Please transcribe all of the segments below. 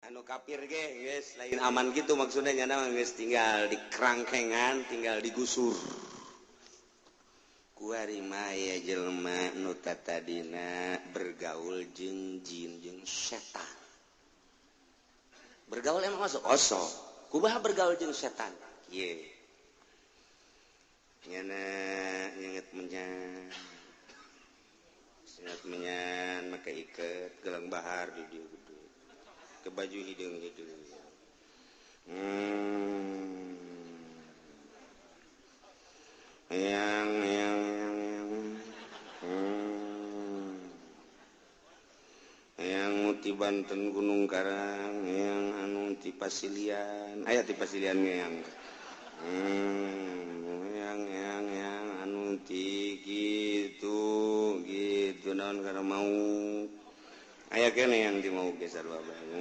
Anu kafir ge geus lain aman gitu maksudnya nyana geus tinggal di kerangkengan, tinggal digusur. Kuari mah jelema nu tatadina bergaul jeung jin jeung setan. Bergaul emang masuk osok. Kumaha bergaul jeung setan? Kieu. Nyana nyenget menyan. Nyenget menyan make iket gelang bahar di dieu gede. Ke baju hideung-hideung. Yang yang ti Banten Gunung Karang, yang anu ti Pasilian, aya ti Pasilian yang yang anu ti gitu gitu naon karena mau aya kene yang di mau geser bae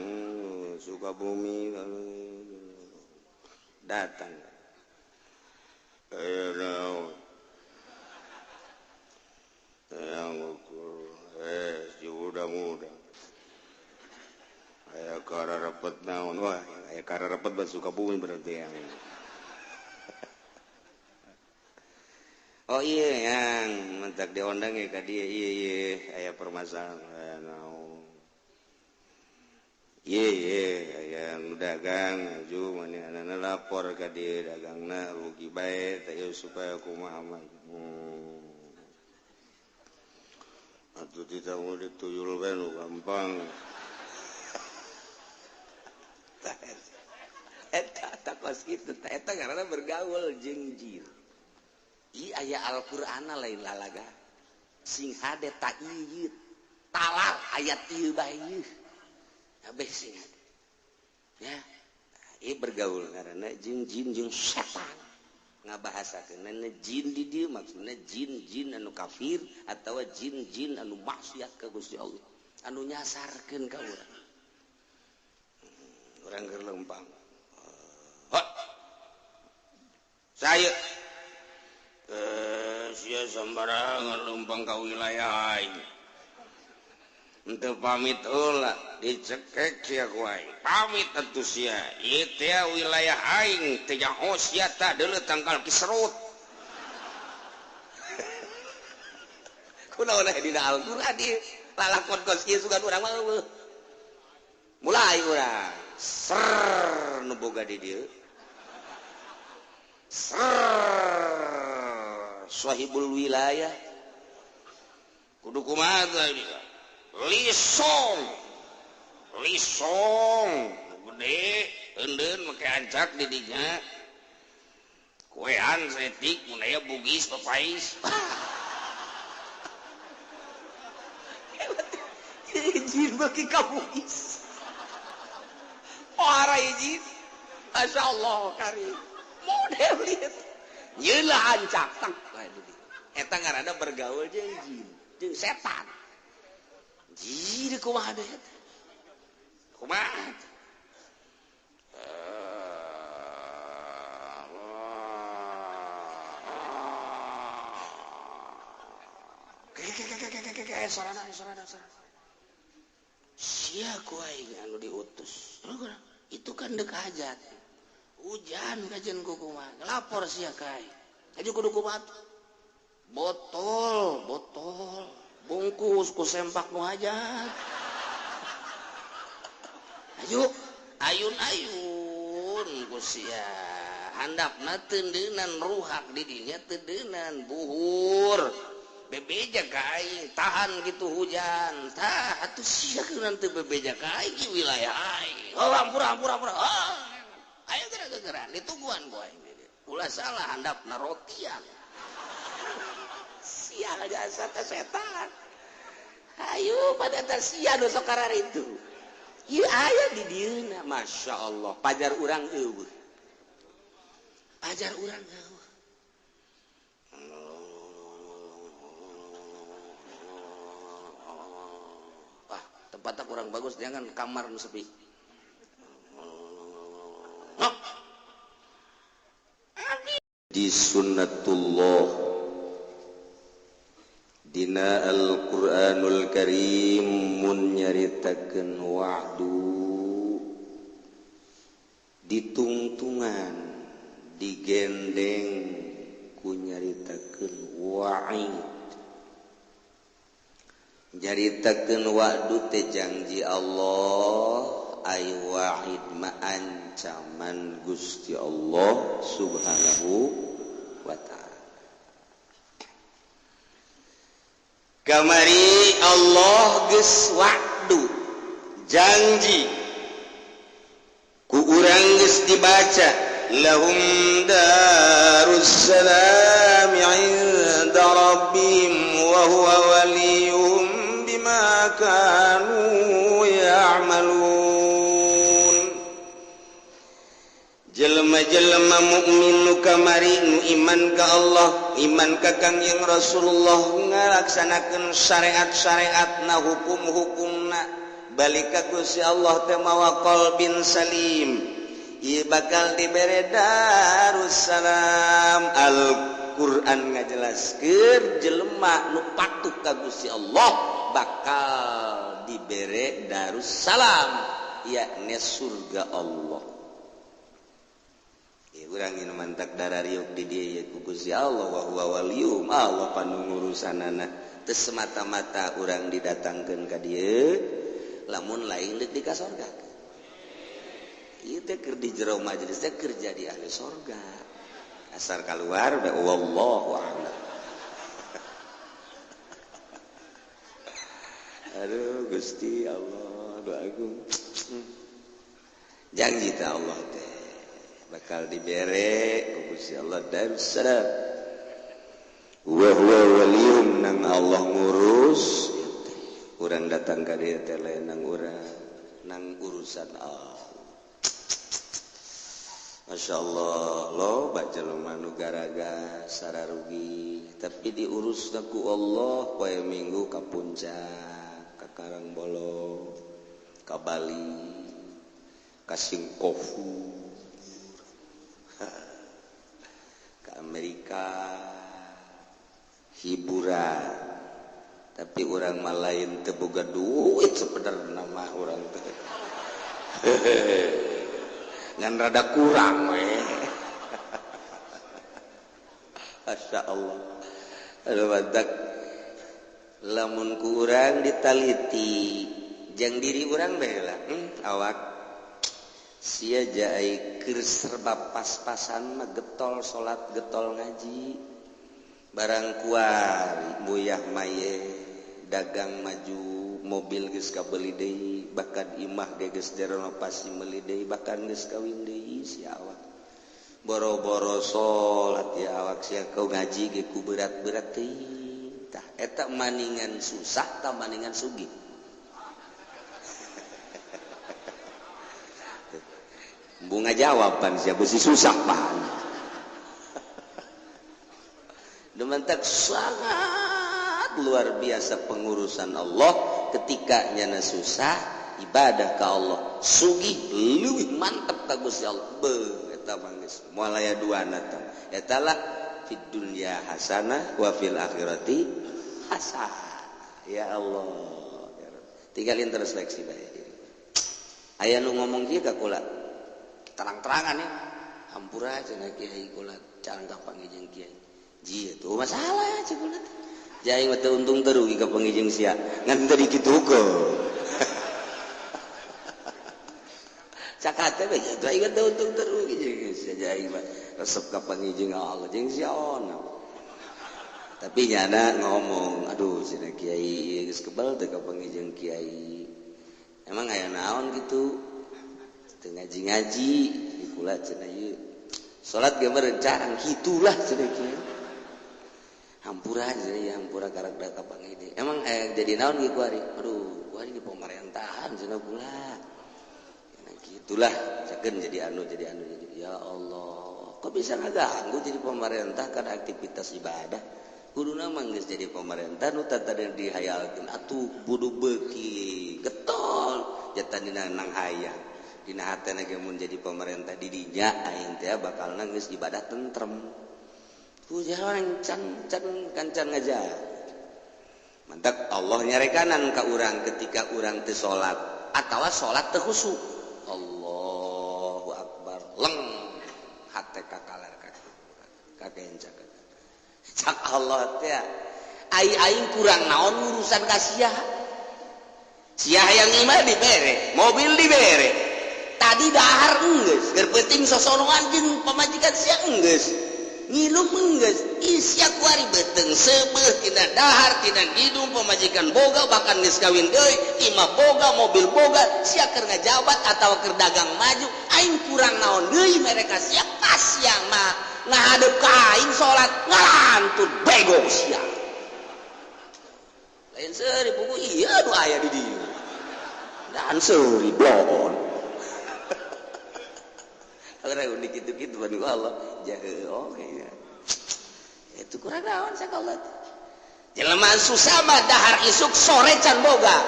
Sukabumi datang naon yang ukur si muda-muda aya kararepet naon wah aya kararepet bat Sukabumi berarti yang oh iya yang mentak diondang ya ka dia iya iya aya permasalahan naon iya iya aya nu dagang aju manehna lapor ka dia dagangna rugi bae teh supaya kumaha mah atuh tidak mau dituyul bae nu gampang. Eta takos kitu eta karena bergaul jeung jin. Ieu aya Al-Qur'ana lain lalaga. Sing hade ta ieu talar ayat ieu bae ieu. Kabeh sing hade. Ya, ieu bergaul karena jeung jin jeung setan. Ngabahasakeunna jin di dieu maksudna jin-jin anu kafir atawa jin-jin anu maksiat ka Gusti Allah, anu nyasarkeun ka urang. Urang keur lempang. Saya sia sembarangan lempang ka wilayah aing. Henteu pamit heula dicekek sia ku aing. Pamit atuh sia. Ieu teh wilayah aing teh nyaho sia tah deuleu tangkal kiserut. Kunaon aya dina Al-Qur'an ieu? Lalakon kos ieu sugan urang mah eueuh. Mulai urang ser nu boga di dieu. Ser sahibul wilayah kudu kumaha ini lisong lisong gede eundeun make ancak di dinya kuean setik mun aya bugis papais izin bagi ka bugis ora izin masyaallah karim model lihat nyelah ancak tang eta ngaranna bergaul jeung jin jeung setan jin kumaha deui eta kumaha sarana sarana sarana sia ku aing anu diutus itu kan deuk hajat hujan kajen kukumaha lapor sia ka aing aju kudu kumaha botol botol bungkus ku sempak nu hajat ayo ayun-ayun ku sia handapna teundeunan ruhak di dinya teundeunan buhur bebeja ka aing tahan gitu hujan tah atuh sia kunaon teu bebeja ka aing wilayah aing oh ampura ampura ampura oh ayo geura-geura ditungguan ku aing ulah salah handapna rotian sial jasa teh setan ayo pada teh sia nu sok kararitu ieu aya di dieuna masyaallah pajar urang eueuh pajar urang eueuh wah tempatnya kurang bagus jangan kamar nu sepi. Di sunnatullah dina Al-Qur'anul Karim mun nyaritakeun wa'du Ditungtungan digendeng ku nyaritakeun wa'id, nyaritakeun wa'du teh janji Allah, ay wa'id ma ancaman Gusti Allah Subhanahu wa ta'ala. Kamari Allah geus wa'du janji ku urang geus dibaca lahum darussalam 'inda rabbihim wa huwa waliyuhum bima kanu ya'malun. Jelema-jelema mukmin nu kamari nu iman ka Allah, iman ka Kangjeng Rasulullah, ngalaksanakeun syariat-syariatna, hukum-hukumna, balik ka Gusti Allah teh mawa qalbin salim, ieu bakal dibere darussalam. Al-Qur'an ngajelaskeun jelema nu patuh ka Gusti Allah bakal dibere darussalam, yakni surga Allah. Urang ieu mantak darariuk di dieu ye ku Gusti Allah wa huwa waliyum, Allah panungurusanana. Teu semata-mata urang didatangkeun ka dieu lamun lain deuk di ka sorga. Ieu teh keur di jero majelis teh keur jadi ahli sorga. Asar kaluar bae wallahu a'lam. Aduh Gusti Allah doa agung. Janji ta Allah teh bakal dibere ku Gusti Allah darussalam. Wa huwa waliyum, nang Allah ngurus urang datang ka dieu teh lain nang urang, nang urusan Allah. Masya Allah, loba jelema nu garaga sararugi tapi diurus ku Allah poe Minggu ka Puncak, ka Karangbolong, ka Bali, ka Singkofu, ke Amerika, hiburan. Tapi orang mah lain teu boga duit sebenarnya mah urang teh. Ngan rada kurang we. Masya Allah. Aduh mantak lamun ku urang ditaliti jang diri urang bae lah, awak sia jai keur serba pas-pasan mah getol salat getol ngaji barang kuari muyah maye dagang maju mobil geus kabeuli deui bahkan imah ge geus direnovasi meuli deui bahkan geus kawin deui si awak boro-boro salat ya awak sia kau ngaji ge ku berat-berat teuing. Tah eta maningan susah tah maningan sugih. Bunga jawaban siapa sih susah pan. Dementak sangat luar biasa pengurusan Allah ketika nyana susah ibadah ke Allah sugih leuwih mantep ka Gusti Allah. Beuh eta mah geus moal aya duana tah. Eta lah fid dunya hasanah wa fil akhirati hasanah. Ya Allah. Ya Rabb. Tinggal introspeksi bae. Aya nu ngomong kieu ka kula. Terang-terangan ya, hampura cenah kiai kula carang ka pangijeng kiai. Ji itu masalah cek kula teh. Jaing mah teu untung teu rugi ka pangijeng sia. Ngan teu dikitukeun. Cak teh bae kitu aing teu untung teu rugi jeung sia jaing mah resep ka pangijeng Allah jeung sia ona. Tapi nyana ngomong, aduh cenah kiai geus kebal teh ka pangijeng kiai. Emang aya naon kitu? Ngaji-ngaji di kula cenah ieu salat ge merencarang kitulah cenah kieu hampura cenah ieu hampura karak da ka pangede emang jadi naon ge kuari aduh kuari di pemerintahan cenah kula cenah kitulah cakeun jadi anu jadi anu jadi ya Allah kok bisa ngaganggu jadi pemerintah kana aktivitas ibadah kuduna mah geus jadi pemerintah nu tadi dihayalkeun atuh budu beuki getol jatan dina nang hayang dina hatena ge mun jadi pemerintah di dinya aing teh bakal geus ibadah tentrem. Ku jalan can can kancan ngaja. Mantak Allah nyarekanan ka urang ketika urang teu salat atawa salat teu khusyuk. Allahu akbar, Leng hate kakalar kakenca. Cak Allah teh ai aing kurang naon urusan ka sia. Sia hayang imah dibere, mobil dibere. Tadi dahar enggeus, keur peuting sosonoan jeung pamajikan sia enggeus. Nginum enggeus, sia kuari beuteung seubeuh tina dahar, tina nginum, pamajikan boga, bahkan geus kawin deui, imah boga, mobil boga, sia keur ngajabat atawa keur dagang maju, aing kurang naon deui mereka sia pas sia mah ngahadep ka aing salat ngalantun bego sia. Lain seuri buku iya nu aya di dieu. Dan seuri blon. Orang unik gitu-gitu ban Allah. Jahe oke ya. Itu kurang naon sakola. Jelema susah mah dahar isuk sore can boga.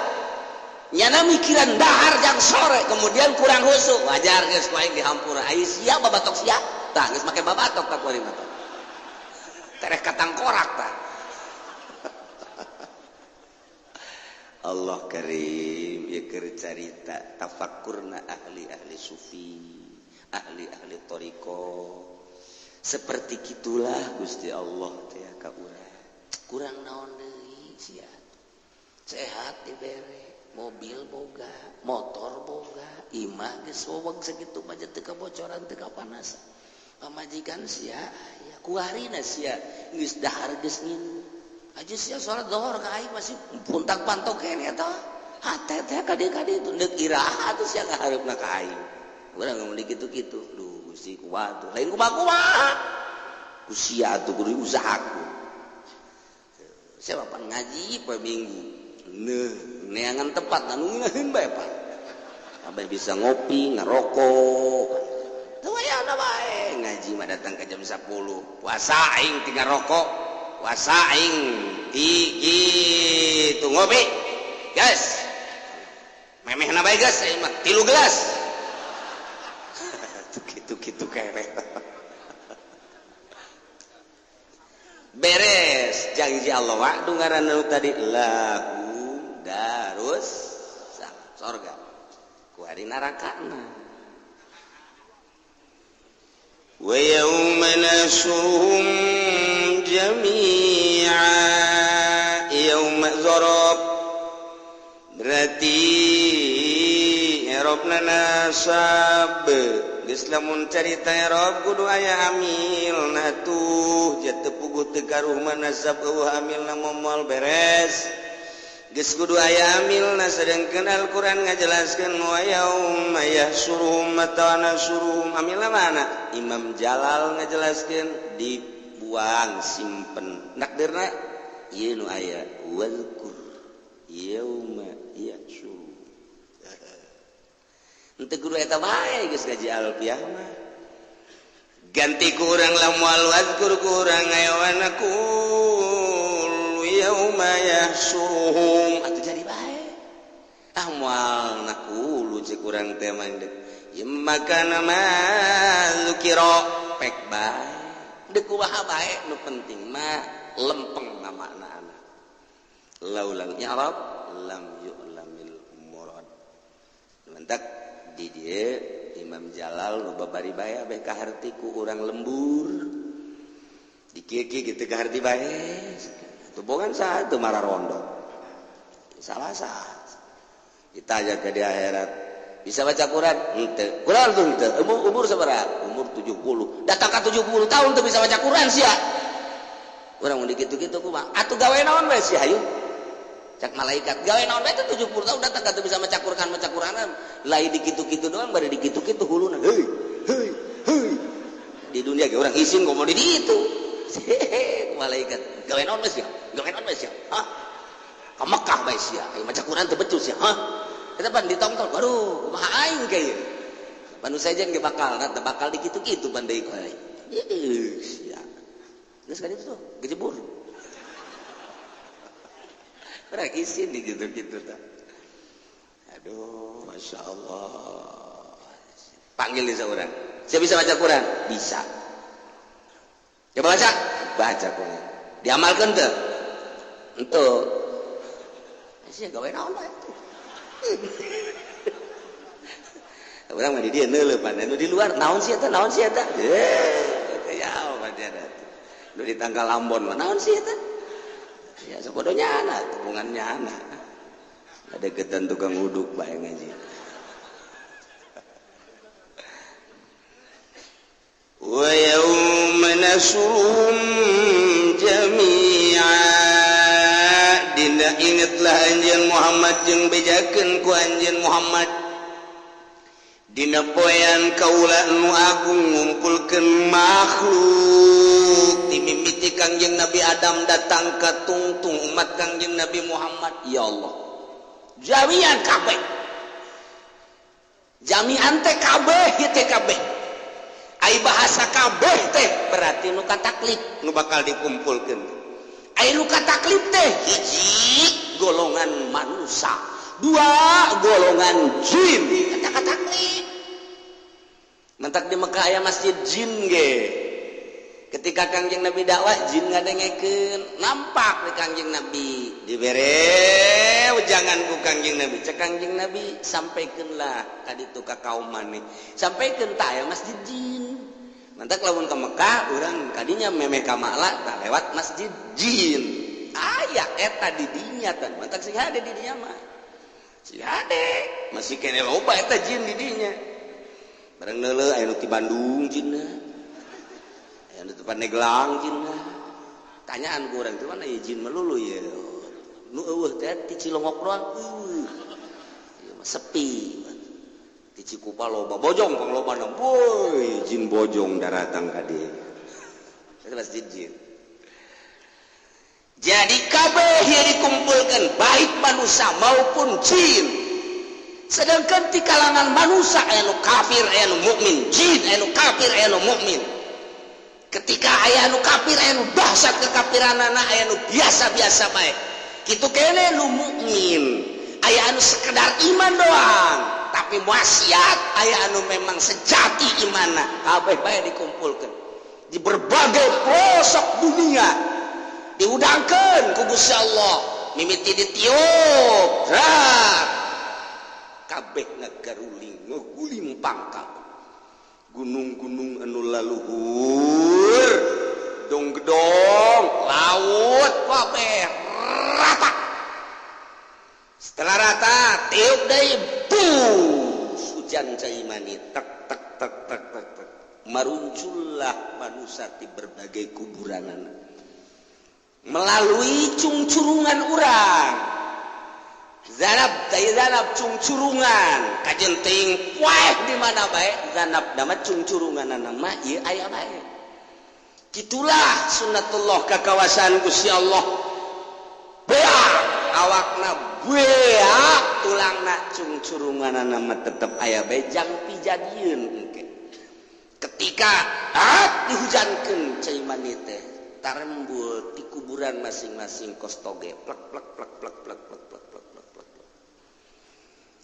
Nyana mikiran dahar jang sore kemudian kurang husuk. Wajar geus ku aing dihampura. Ai sia babatok sia. Tah geus make babatok tah kuari mah. Tereh katangkorak tah. Allah karim ieu keur carita tafakkurna ahli-ahli sufi, ahli-ahli thariqah. Seperti kitulah Gusti Allah teh ka urang. Kurang naon deui sia. Sehat dibere, mobil boga, motor boga, imah geus weweg sakitu mah teu kabocoran teu kapanasan. Pamajikan sia aya kuarina sia geus dahar geus nginum. Aja sia salat zuhur ka aing masih puntak pantok keneh eta. Hate teh kadi-kadi itu deuk iraha atuh sia ngahareupna ka aing. Urang ngomong kitu-kitu. Duh Gusti kumaha tuh. Lain kumaha-kumaha. Ku sia atuh kudu usahaku. Sia pan ngaji poe Minggu. Neuh, neangan tempat anu ngeunaheun bae pan. Sampai bisa ngopi, ngerokok. Teu aya bae ngaji mah datang ke jam 10. Puasa aing tinggal rokok. Puasa aing ti kitu ngopi. Guys. Memehna bae geus aing mah 3 gelas. Gitu-gitu kere. Beres janji Allah wa'du ngaranna tadi lahum darus salam sorga ku hari narakana. Wa yauma nasuhum jami'a yauma zarab berarti erobna nasab geus lamun carita erob kudu aya amilna tuh ja teu puguh teu garuh mah nasab eueuh amilna moal beres geus kudu aya amilna sedengkeun Al-Qur'an ngajelaskeun wa yauma yahsyuruhum atawa nasuruhum amilna mana Imam Jalal ngajelaskeun dibuang simpen nakdirna ieu nu aya wazkur yauma yahsyuruhum henteu kudu eta bae geus ngaji alfiah mah ganti ku urang lamun wazkur ku urang aya naqul yauma yahsyuruhum atuh jadi bae ah moal naqulu ceuk urang teh mah deuk ieu makana ma zukira pek bae deuk kumaha bae nu penting mah lempeng ngamaknaana laulang i'rab lam yu'lamil murad mantak di dia Imam Jalal nu babari bae abeh kaharti ku urang lembur di kieu-kieu kitu kaharti bae tuh saha teu mararondo salah sah ditanya ke di akhirat bisa baca Quran henteu Quran tuh henteu umur sabaraha umur 70 datang ka 70 tahun teu bisa baca Quran sia urang mun dikitu-kitu kumaha atuh gawe naon bae sia hayu cak malaikat gawe naon bae teh 70 tahun datang ka teu bisa maca Quran maca Quran lain dikitu-kitu doang bari dikitu-kitu huluna heuy heuy heuy di dunia ge urang isin komo di ditu malaikat gawe naon bae sia gawe naon bae sia hah ka Mekah bae sia aya maca Quran teu becus sia hah eta pan ditongton waduh kumaha aing ka ieu panu sejen ge bakal teu bakal dikitu-kitu pan deui ku aing ieu sia geus ka ditu tuh gejebur urang isin di gitu-gitu tah. Aduh, Masya Allah. Panggil di seorang. Siapa bisa baca Quran? Bisa. Coba baca. Baca Quran. Diamalkan tuh? Entuh. Sih gawe naon bae tuh. Urang mah di dieu neuleupan anu di luar naon sih eta naon sih eta. Eh, ya apa dia nu di tanggal Ambon mah naon sih eta? Ya sabodonya anak, hubungannya anak. Ada ketan tukang uduk bae ngaji. Wa yauma nasurum jami'a dina ingetlah anjeun Muhammad jeung bejakeun ku anjeun Muhammad dina poean kaula nu agung ngumpulkeun makhluk ti mimiti Kangjeng Nabi Adam datang ka tungtung umat Kangjeng Nabi Muhammad. Ya Allah, jami'an kabeh, jami'an teh kabeh ieu teh kabeh. Ai bahasa kabeh teh berarti nu kataklif nu bakal dikumpulkeun. Ai nu kataklif teh hiji golongan manusia, dua golongan jin. Eta kataklif. Mentak di Mekah aya masjid jin ge. Ketika Kangjeng Nabi dakwah jin ngadengekeun, nampak di Kangjeng Nabi dibere wejangan ku Kangjeng Nabi. Cek Kangjeng Nabi sampaikeunlah ka ditu ka kaum maneh. Sampaikeun tah aya masjid jin. Mantak lamun ka Mekah urang kadinya memeh ka Makla tah lewat masjid jin. Aya eta di dinya tah. Mantak sing hade di dinya mah. Sing hade masih kene loba eta jin di dinya. Bareng neuleuh aya nu ti Bandung jinna. Aya nu ti Pandeglang jinna. Tanyaan ku urang teh mana ieu jin melulu ye. Nu eueuh teh ti Cilongok doang eueuh. Ieu mah sepi. Di Cikupa loba bojong pang loba na boy jin bojong daratang ka dieu. Eta masjid jin. Jadi kabeh ieu dikumpulkeun baik manusia maupun jin. Sedangkan di kalangan manusia aya nu kafir aya nu mukmin, jin aya nu kafir aya nu mukmin. Ketika aya nu kafir aya nu dahsyat kekafiranana, aya nu biasa-biasa bae. Kitu kene nu mukmin, aya anu sekedar iman doang, tapi maksiat, aya anu memang sejati imanna. Kabeh bae dikumpulkeun di berbagai pelosok dunia, diudangkeun ku Gusti Allah, mimiti ditiup, rak kabeh ngagaruling ngegulimpang kabeh. Gunung-gunung anu laluhur, dong-gedong, laut kabeh rata. Setelah rata, tiup deui, bus, hujan cai mani, tek tek tek tek tek tek. Maruncullah manusia di berbagai kuburanana melalui cungcurungan urang. Zanab teh zanab cungcurungan kajenting poeh di mana bae zanab nama cungcurunganana mah ieu aya bae. Kitulah sunnatullah kakawasan Gusti Allah. Beak awakna beak tulangna cungcurunganana mah tetep aya bae jang pijadieun engke. Ketika dihujankeun cai mani teh tarembul di kuburan masing-masing kos toge plek plek plek plek plek plek plek plek plek plek.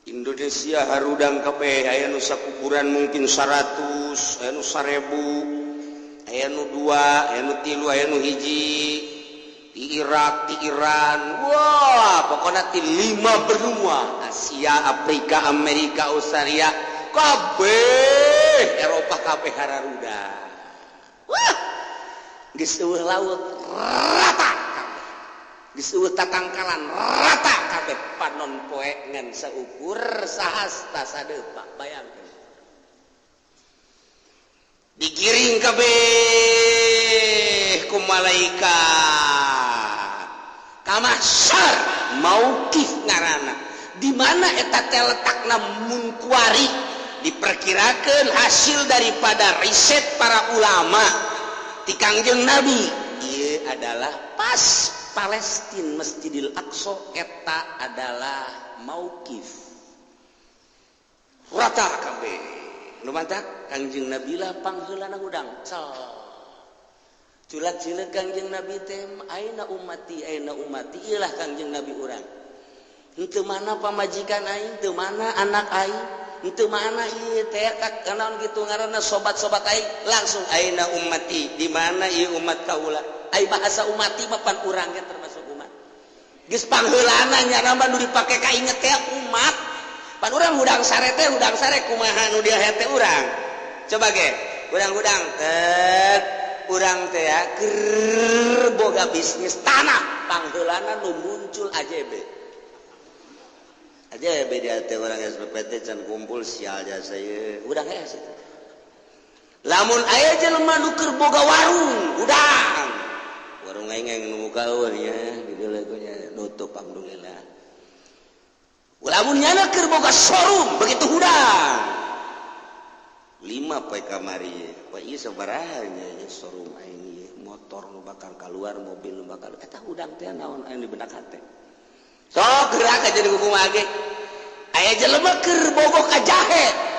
Indonesia harudang kabeh aya nu sakuburan mungkin 100, aya nu 1000, aya nu 2, aya nu 3, aya nu 1. Di Irak, di Iran, wah pokoknya di 5 benua, Asia, Afrika, Amerika, Australia, kabeh, Eropa kabeh hararuda. Wah, geus eueuh laut rata kabeh. Geus eueuh tatangkalan rata kabeh, panon poe ngan saukur sahasta sadeupa, bayangkeun. Digiring kabeh ku malaikat. Ka mahsyar mauqif ngaranna. Di mana eta teh letakna mun kuari diperkirakan hasil daripada riset para ulama ti Kangjeng Nabi ieu adalah pas Palestina Masjidil Aqsa eta adalah mauqif rata kabeh. Nu mantak Kangjeng Nabi lah pangheulana hudang cal culak-cileuk Kangjeng Nabi teh aina ummati aina ummati ieu lah Kangjeng Nabi urang. Henteu mana pamajikan aing, teu mana anak aing, henteu mana ieu teh kanaon kitu ngaranna sobat-sobat aing, langsung aina ummati, di mana ieu umat kaula. Ai bahasa ummati mah pan urang ge termasuk umat. Geus pangheulana nya nama nu dipake kainget teh umat. Pan urang hudang sare teh hudang sare kumaha nu dia hete urang. Coba ge, urang-hudang tet urang teh ya keur boga bisnis tanah pangheulana nu muncul AJB. AJB dia teh urang SPPT can kumpul sial jasa ieu. Hudang hees eta. Lamun aya jelema nu keur boga warung, hudang. Warung aing nu muka eueuh nya, dideuleu nya nutup alhamdulillah. Lamun nyana keur boga showroom begitu hudang. 5 poe kamari, poe ieu sabaraha nya showroom aing ieu, motor nu bakal keluar, mobil nu bakal eta hudang teh naon anu di benak hate. Sok gerak aja di kumaha ge. Aya jelema keur bogoh ka jahe.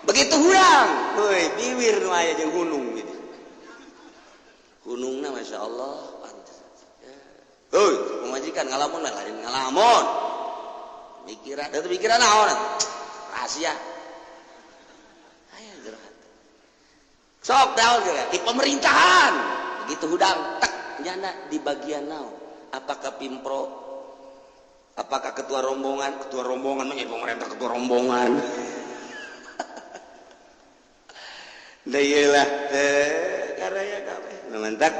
Begitu hudang, heuy biwir nu aya jeung gunung gitu. Gunungna Masya Allah pantes. Heuy, pamajikan ngalamun lain ngalamun. Mikiran, itu mikiran naon? Rahasia. Aya jero hate. Sok daun di pemerintahan. Begitu hudang tek nyana di bagian naon? Apakah pimpro? Apakah ketua rombongan? Ketua rombongan mah pemerintah ketua rombongan. Da ieu lah teh karaya kabeh. Nu mantak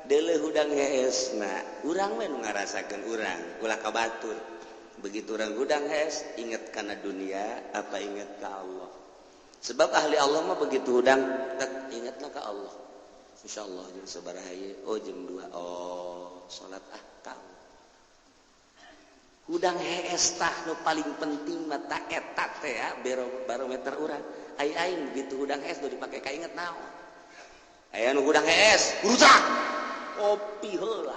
deuleuh hudang heesna. Urang we nu ngarasakeun urang, ulah ka batur. Begitu urang hudang hees, inget kana dunia apa inget ka Allah. Sebab ahli Allah mah begitu hudang tek ingetna ka Allah. Insyaallah jam sabaraha ieu? Oh jam 2. Oh, salat ah ka. Hudang hees tah nu paling penting mah ta eta teh ya barometer urang. Ai aing begitu hudang hees nu dipake kainget naon. Aya nu hudang hees, rusak. Kopi heula.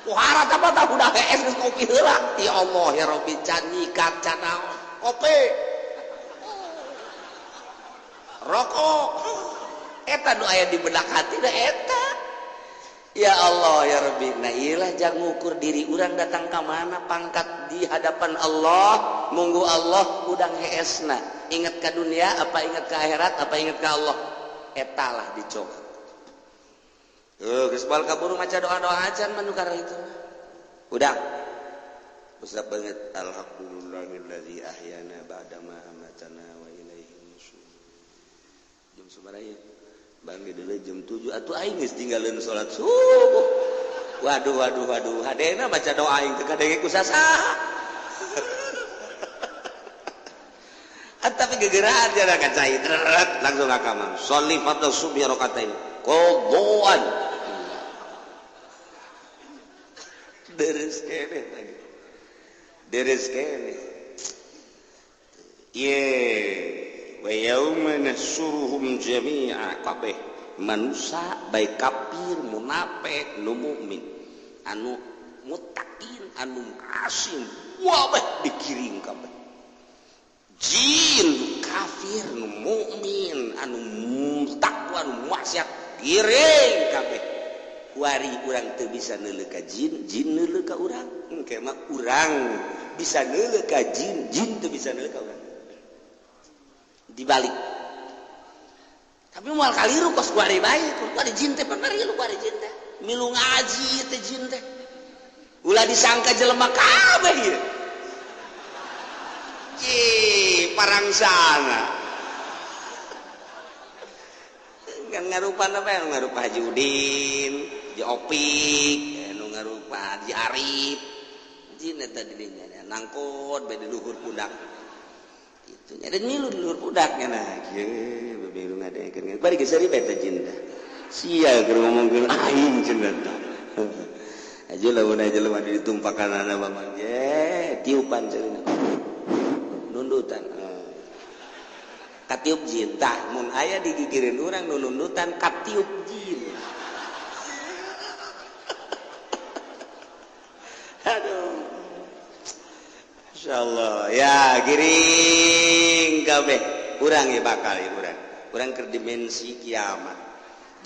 Kuhara tah tah hudang hees geus kopi heula. Ya Allah ya Rabbi can nyikat can naon. Kopi. Rokok. Eta nu aya di benak hati da eta. Ya Allah ya Rabbi. Nah iyalah jangan ngukur diri urang datang ka mana pangkat di hadapan Allah, munggu Allah hudang heesna. Ingat ka dunia apa ingat ka akhirat apa ingat ka Allah. Etalah dicoba. Geus bal kaburu maca doa-doa acan mah nu karena itu. Hudang. Usap banget alhamdulillahillazi ahyana ba'da ma amatana wa ilaihi nusyur. Jam sabaraha ieu? Bang di jam 7 atuh aing geus tinggalin salat subuh. Waduh waduh waduh, hadena baca doa aing teu kadenge ku sasaha. Tapi gegeraan jana ka cai langsung ka kamar. Sholli fardhu subhi rakaatain. Qadhaan. Deres keneh lagi. Deres keneh. Ye wa yauma nahsyuruhum jami'a kabeh manusia baik kafir munafik nu mukmin anu muttaqin anu asim wabeh dikiring kabeh jin kafir nu mukmin anu takwa nu maksiat kiring kabeh kuari urang teu bisa neuleuh ka jin, jin neuleuh ka urang engke mah urang bisa neuleuh ka jin, jin teu bisa neuleuh ka urang dibalik. Tapi moal kaliru kos kuari bae, kuari jin teh pamarilu kuari jin teh. Milu ngaji teh jin teh. Ulah disangka jelema kabeh ieu. Ye, parangsana. Kan ngarupa apa? Ngarupa Haji Udin, Haji Opik, nu ngarupa Haji Arif. Jin eta di dinya nangkot bae di luhur pundak. Itu nya dan milu di luhur pundaknya nah kieu milu ngadengekeun. Bari geus seuri bae teh jin teh. Sia keur ngomongkeun aing cenah tah. Aja lamun aja lamun ditumpakanana mamang ye tiupan cenah. Nundutan. Katiup jin tah mun aya digigireun urang nu nundutan katiup jin. Aduh. Insyaallah ya giring kabeh urang ye bakal ye urang. Urang keur dimensi kiamat.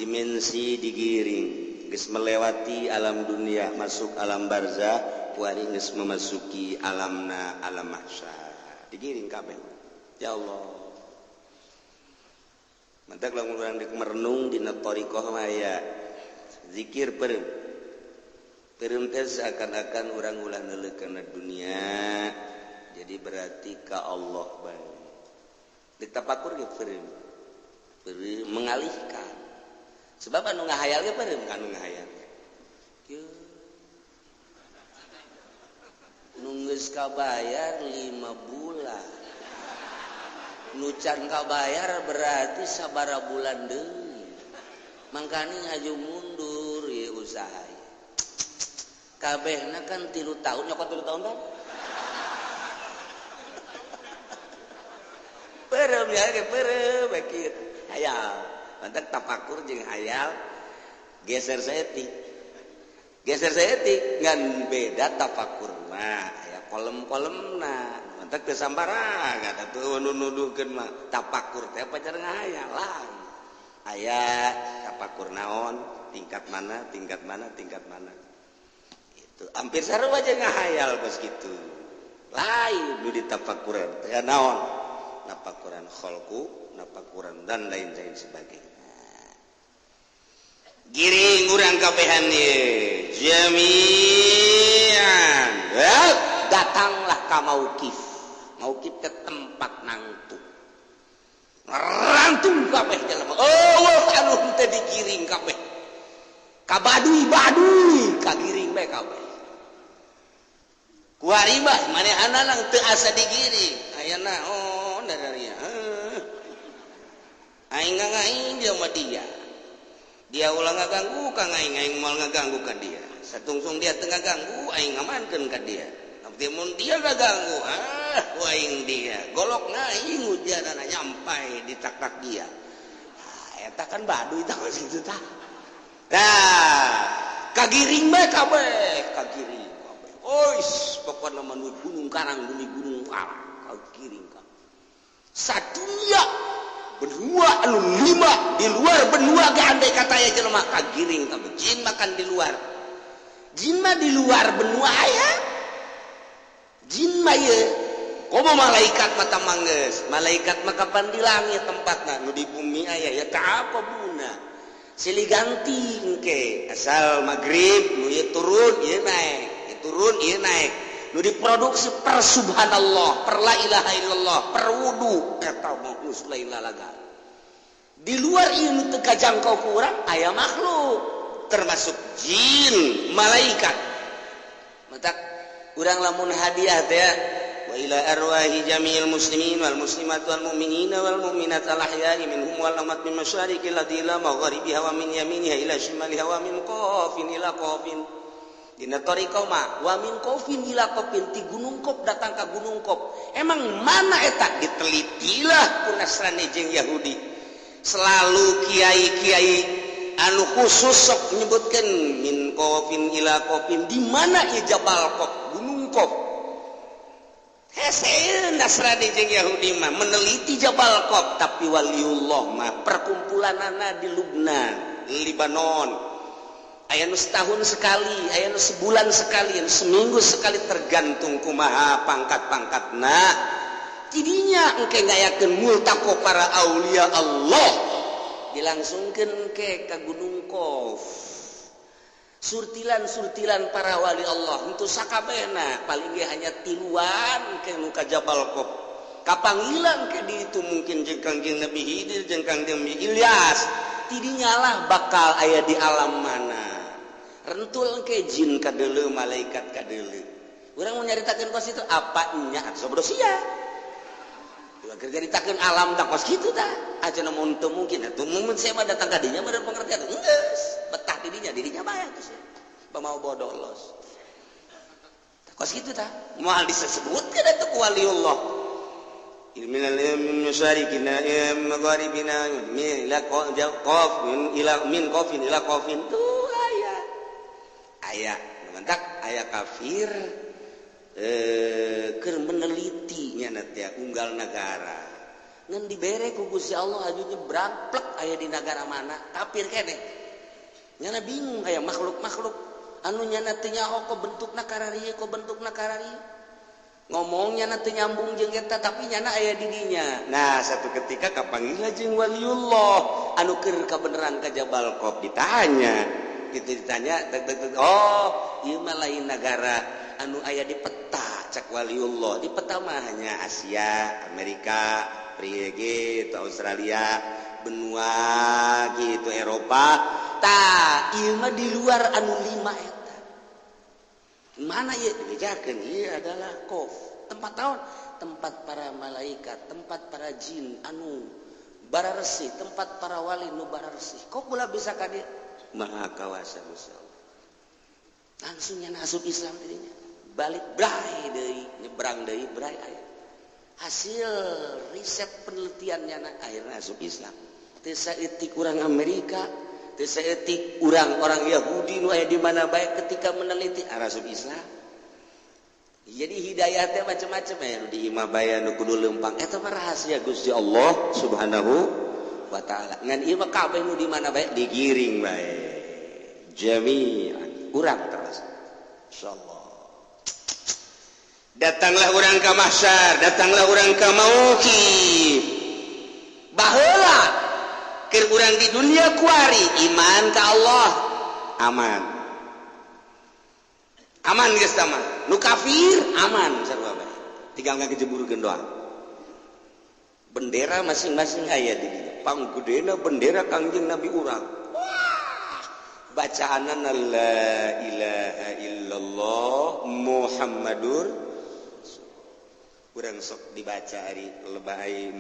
Dimensi digiring geus melewati alam dunia masuk alam barzah puari geus memasuki alamna alam mahsyar. Digiring kabeh. Ya Allah. Mantak lamun urang deuk merenung dina thariqah mah aya zikir peureum. Peureum teh seakan-akan urang ulah neuleuh kana dunia. Jadi berarti ka Allah bae. Ditapakur ge peureum. Peureum mengalihkan. Sebab anu ngahayal ge peureum ka anu ngahayal. Kieu. Nu geus kabayar 5 bulan. Nu can kabayar berarti sabaraha bulan deui. Mangkani haju mundur ieu usaha. Kabehna kan 3 tahun, nyokot 3 tahun kan? Peureum ya ge peureum kieu. Hayal. Mantak tapakur jeung hayal geser saeutik. Geser saeutik ngan beda tapakur mah aya kolem-kolemna. Mantak teu sambarangan atuh nu nuduhkeun mah tapakur teh pacar ngahayal lain. Aya tapakur naon, tingkat mana, tingkat mana, tingkat mana. Itu hampir sarua aja ngahayal bos gitu. Lain nu ditapakuran teh naon? Napakuran kholku, napakuran dan lain-lain sebagainya. Giring urang kabehan ye jami'an. Datanglah ka mauqif. Mauqif ke tempat nangtung. Rantung kabeh jelema. Eueuh anu henteu digiring kabeh. Ka baduy-baduy kagiring bae kabeh. Ku haribah manehanana teu asa digiring. Aya naon dararia. Aing ngaing dia mah dia. Dia ulah ngaganggu ka aing, aing moal ngaganggu ka dia. Satungsung dia teu ngaganggu, aing ngamankeun ka dia. Tapi mun dia ngaganggu, ah ku aing dia. Golok aing ujianana nyampai di tak-tak dia. Ah, eta kan baduy tah kitu tah. Nah, kagiring bae kabeh, kagiring kabeh. Ois, pokona mah nu gunung karang, bumi gunung karang, kagiring kabeh. Sadunia benua anu 5 di luar benua ge andai kata aya jelema kagiring kabeh. Jin makan di luar. Jin mah di luar benua aya. Jin mah ye komo malaikat mata manggeus. Malaikat mah kapan di langit tempatna, nu di bumi aya ya tah apa buna. Silih ganti engke asal magrib nu ieu turun ieu naik, ieu turun ieu naik. Nu diproduksi per subhanallah, per la ilaha illallah, per wudu eta mah geus lain lalaga. Di luar ieu nu teu kajangkau ku urang aya makhluk termasuk jin, malaikat. Matak urang lamun hadiah teh wa ila arwahi jami'il muslimin wal muslimat wal mu'minina wal mu'minat al ahya'i minhum wal amwat min masyariqil ardi ila magharibiha wa min yaminiha ila shimaliha wa min qafin ila qafin. Dina tariqah mah wa min qafin ila qafin, ti gunung Qaf datang ka gunung Qaf. Emang mana eta ditelitilah ku Nasrani jeung Yahudi. Selalu kiai-kiai anu khusus sok nyebutkeun min qafin ila qafin, di mana ieu Jabal Qaf, gunung Qaf. Hese Nasrani jeung Yahudi mah meneliti Jabal Qaf, tapi waliullah mah perkumpulanana di Lubnan, Libanon. Aya nu setahun sekali, aya nu sebulan sekali, aya nu seminggu sekali, tergantung kumaha pangkat-pangkatna. Tidinya engke ngayakeun multaqo para aulia Allah, dilangsungkeun engke ka Gunung Qaf. Surtilan-surtilan para wali Allah henteu sakabehna, paling ge hanya tiluan engke nu ka Jabal Qaf. Kapanggilan ke di itu mungkin jeung Kangjeng Nabi Khidir jeung Kangjeng Nabi Ilyas. Tidinya lah bakal aya di alam mana. Rentul ke jin kadeuleu, malaikat kadeuleu. Urang mau nyaritakeun kos itu apa nya atuh bodoh sia. Ulah keur nyaritakeun alam tak kos kitu tah. Aja mun teu mungkin atuh mun saya mah datang ka dinya meureun pengertian. Geus, betah di dinya, dirinya bae atuh sia. Pamau bodoh los. Tah kos kitu tah. Moal disebutkeun atuh ku waliullah. Min al-masyariqina magharibina min ila qaf min ila min qafin ila qafin tuh aya. Aya mantak aya kafir keur meneliti nya teh unggal nagara. Ngan dibere ku Gusti Allah aju nyebrang plek aya di nagara mana kafir keneh. Nyana bingung aya makhluk-makhluk anu nyana teu nyaho ko bentukna kararieu ko bentukna kararieu. Ngomongnya nanti nyambung jeung eta tapi nyana aya di dinya. Nah, satu ketika kapanggih jeung waliullah anu keur kabeneran ka Jabal Qaf ditanya. Gitu ditanya, tek, tek, tek, oh, ieu mah lain nagara anu aya di peta Cek waliullah di peta mah hanya Asia, Amerika, Priege, atau Australia, benua gitu Eropa. Tah, ieu mah di luar anu lima eta. Mana ieu dibejakeun ieu adalah Kof. Tempat taon, tempat para malaikat, tempat para jin anu bararesih, tempat para wali nu bararesih. Kok pula bisa ka dieu? Maha kawasa Gusti Allah. Langsung nya asup Islam dirinya. Balik bray deui, nyebrang deui bray aya. Hasil riset penelitiannya akhirnya asup Islam. Teu saeutik urang Amerika, teu saeutik urang orang Yahudi nu aya di mana bae ketika meneliti asup Islam. Jadi hidayah teh macam-macam ya nu di imah bae nu kudu leumpang eta mah rahasia Gusti Allah Subhanahu wa taala. Ngan ieu mah kabeh nu di mana bae digiring bae. Jami'an urang terus. Insyaallah. Datanglah urang ka mahsyar, datanglah urang ka mauqif. Baheula keur urang di dunia kuari iman ka Allah aman. Aman geus tah mah. Nu kafir aman sarua bae. Tinggal ngagejeburkeun doang. Bendera masing-masing aya di dieu. Panggedena bendera Kangjeng Nabi urang. Wah, bacaanana la ilaha illallah Muhammadur. Urang sok dibaca ari lebay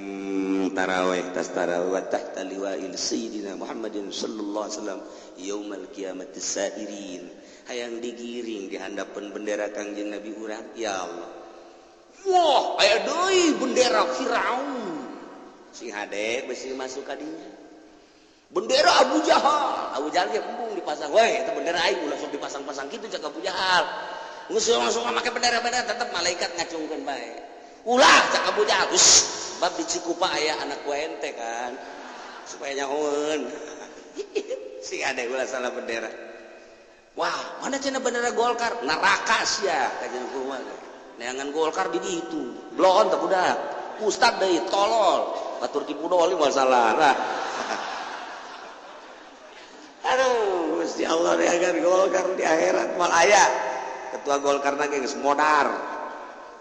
tarawih tas tarawih wa tahta liwa'il sayyidina Muhammadin sallallahu alaihi wasallam yaumal qiyamati sairin. Hayang digiring di handapeun bendera Kangjeng Nabi urang, ya Allah. Wah, aya deui bendera Firaun. Sing hade besi masuk ka dinya. Bendera Abu Jahal. Abu Jahal ge embung dipasang. Weh, eta bendera aing ulah sok dipasang-pasang kitu cak Abu Jahal. Geus langsung make bendera-bendera tetep malaikat ngacungkeun bae. Ulah cak Abu Jahal. Us, bab di Cikupa aya anak ku ente kan. Supaya nyahoeun. Sing hade ulah salah bendera. Wah, mana cenah bendera Golkar? Neraka sia kajian kumaha. Neangan Golkar di ditu. Blon teh budak. Ustad deui tolol. Batur tipu doli masalah. Nah. Aduh, Gusti Allah neangan Golkar di akhirat mal aya. Ketua Golkar na ge geus modar.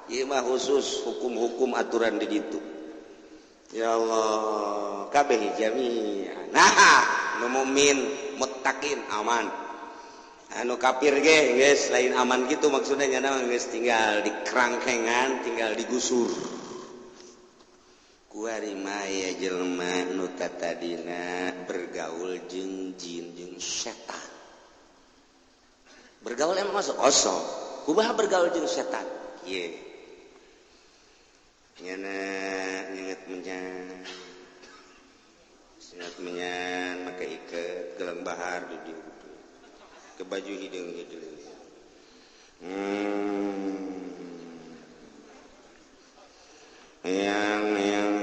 Ieu mah khusus hukum-hukum aturan di ditu. Ya Allah, kabeh jami'an. Nah, nu mukmin muttaqin aman. Anu kafir ge geus lain aman gitu maksudnya nya geus tinggal dikerangkengan, tinggal digusur. Kuari maya jelema nu tatadina bergaul jeung jin jeung setan. Bergaul emang masuk osok. Kumaha bergaul jeung setan? Ieu. Nyana nyenget menyan. Nyenget menyan make iket gelang bahar di dieu. Ke baju hideung-hideung. Yang yang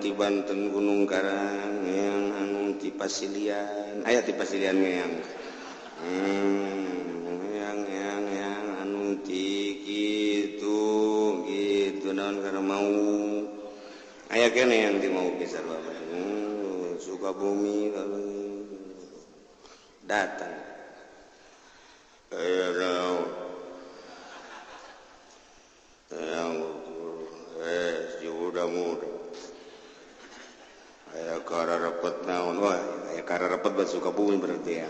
ti Banten Gunung Karang, yang anu ti Pasilian, aya ti Pasilian yang yang anu ti kitu gitu naon karena mau aya kene yang ti mau kisah bapak Sukabumi datang yang udah muda aya kara repet naon wah aya kara repet buat Sukabumi berarti ya.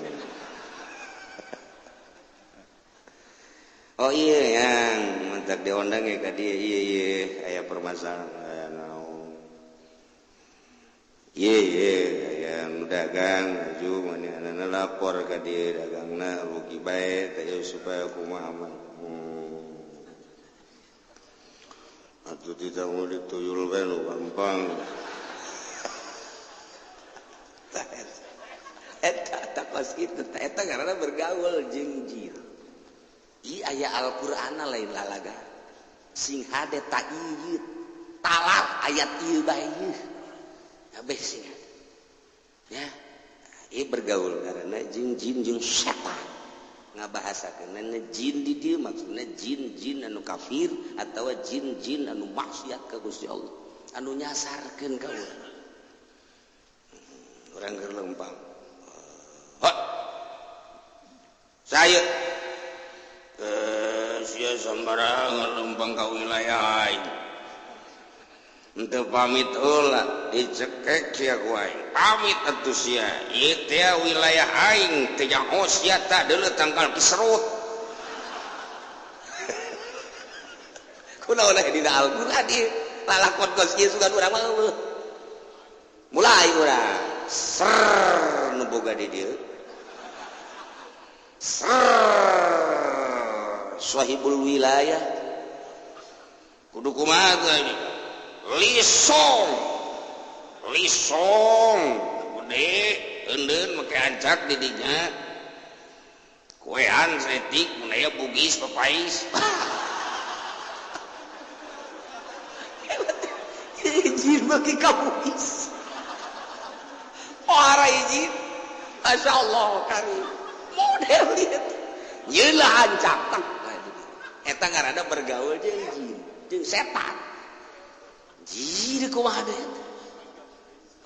Oh iya yang mentak diundang ya ka dia iya iya aya permasalahan aya naon iya iya yang dagang maju manehna lapor ka dia dagangna rugi bae teh supaya kumaha mah. Atuh tidak mau dituyul bae nu gampang. Eta takos kitu eta karena bergaul jeung jin. Ieu aya Al-Qur'an lain lalaga. Sing hade ta ieu talar ayat ieu bae ieu. Kabeh sing hade. Ya, ieu bergaul karena jeung jin jeung setan. Ngabahasakeun jin di dieu maksudna jin-jin anu kafir atawa jin-jin anu maksiat ka Gusti Allah, anu nyasarkeun ka urang. Urang keur lempang. Hot. Saya sia sembarangan lempang ka wilayah aing. Henteu pamit heula dicekek sia ku aing. Pamit atuh sia. Ieu teh wilayah aing teh nyaho sia tah deuleu tangkal kiserut. Kunaon aya dina Al-Qur'an ieu? Lalakon kos ieu sugan urang mah eueuh. Mulai urang ser nu boga di dieu. Ser sahibul wilayah kudu kumaha teh lisong lisong gede eundeun make ancak di dinya kuean setik mun aya bugis papais izin bagi ka bugis ora izin masyaallah kami model ieu nyeula ancak tah eta ngaranna bergaul jeung jin jeung setan jin kumaha deui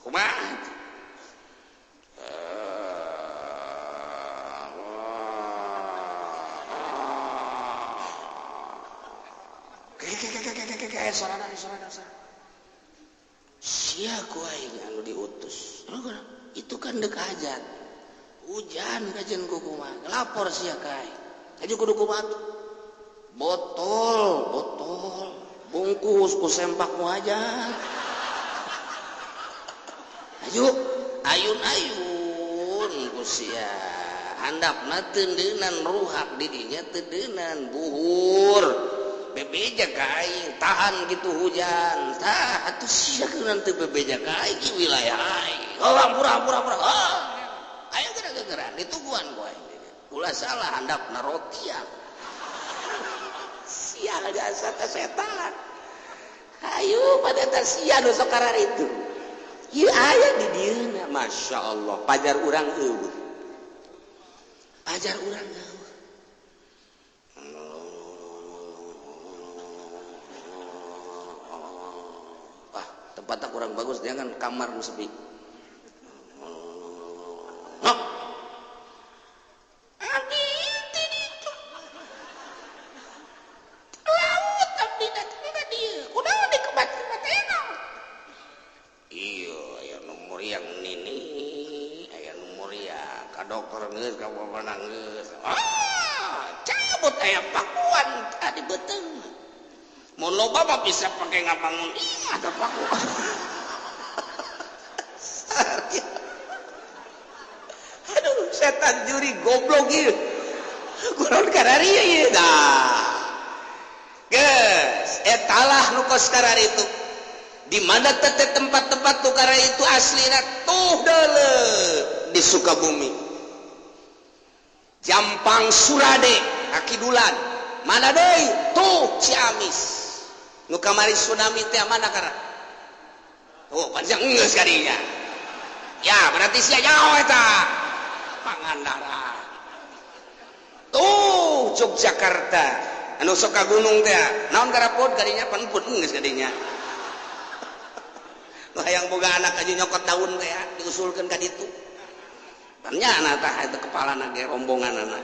kumaha sorana sorana sia ku aing anu diutus itu kan dek hajat hujan kajen ku kumaha lapor sia ka aing aja kudu kumaha botol botol bungkus ku sempak mu aja ayo ayun-ayun ku sia handapna teundeunan ruhak didinya teundeunan buhur bebeja ka aing tahan gitu hujan tah atuh sia keun teu bebeja ka aing wilayah aing oh ampura ampura ampura oh ayo geura-geura ditungguan ku aing ulah salah handapna rotian sial jasa teh setan ayo pada eta sia nu sok karar itu ieu aya di dieuna masyaallah pajar urang eueuh pajar urang eueuh wah tempatnya kurang bagus jangan kamar nu sepi bisa pakai ngabangun iya ada pakuan aduh setan juri goblok ieu kurang karari ieu dah geus etalah nu kos karari itu di mana teh tempat-tempat tukara itu aslina tuh deuleu di Sukabumi Jampang Surade Akidulan mana deui tuh Ciamis nu kamari tsunami teh mana kara tuh panjang geus kadinya ya berarti sia nyaho eta Pangandaran tuh Yogyakarta anu sok ka gunung teh naon karapot kadinya pan pun geus kadinya nu hayang boga anak aja nyokot daun teh diusulkeun ka ditu pan nya tah eta kepalana ge rombonganana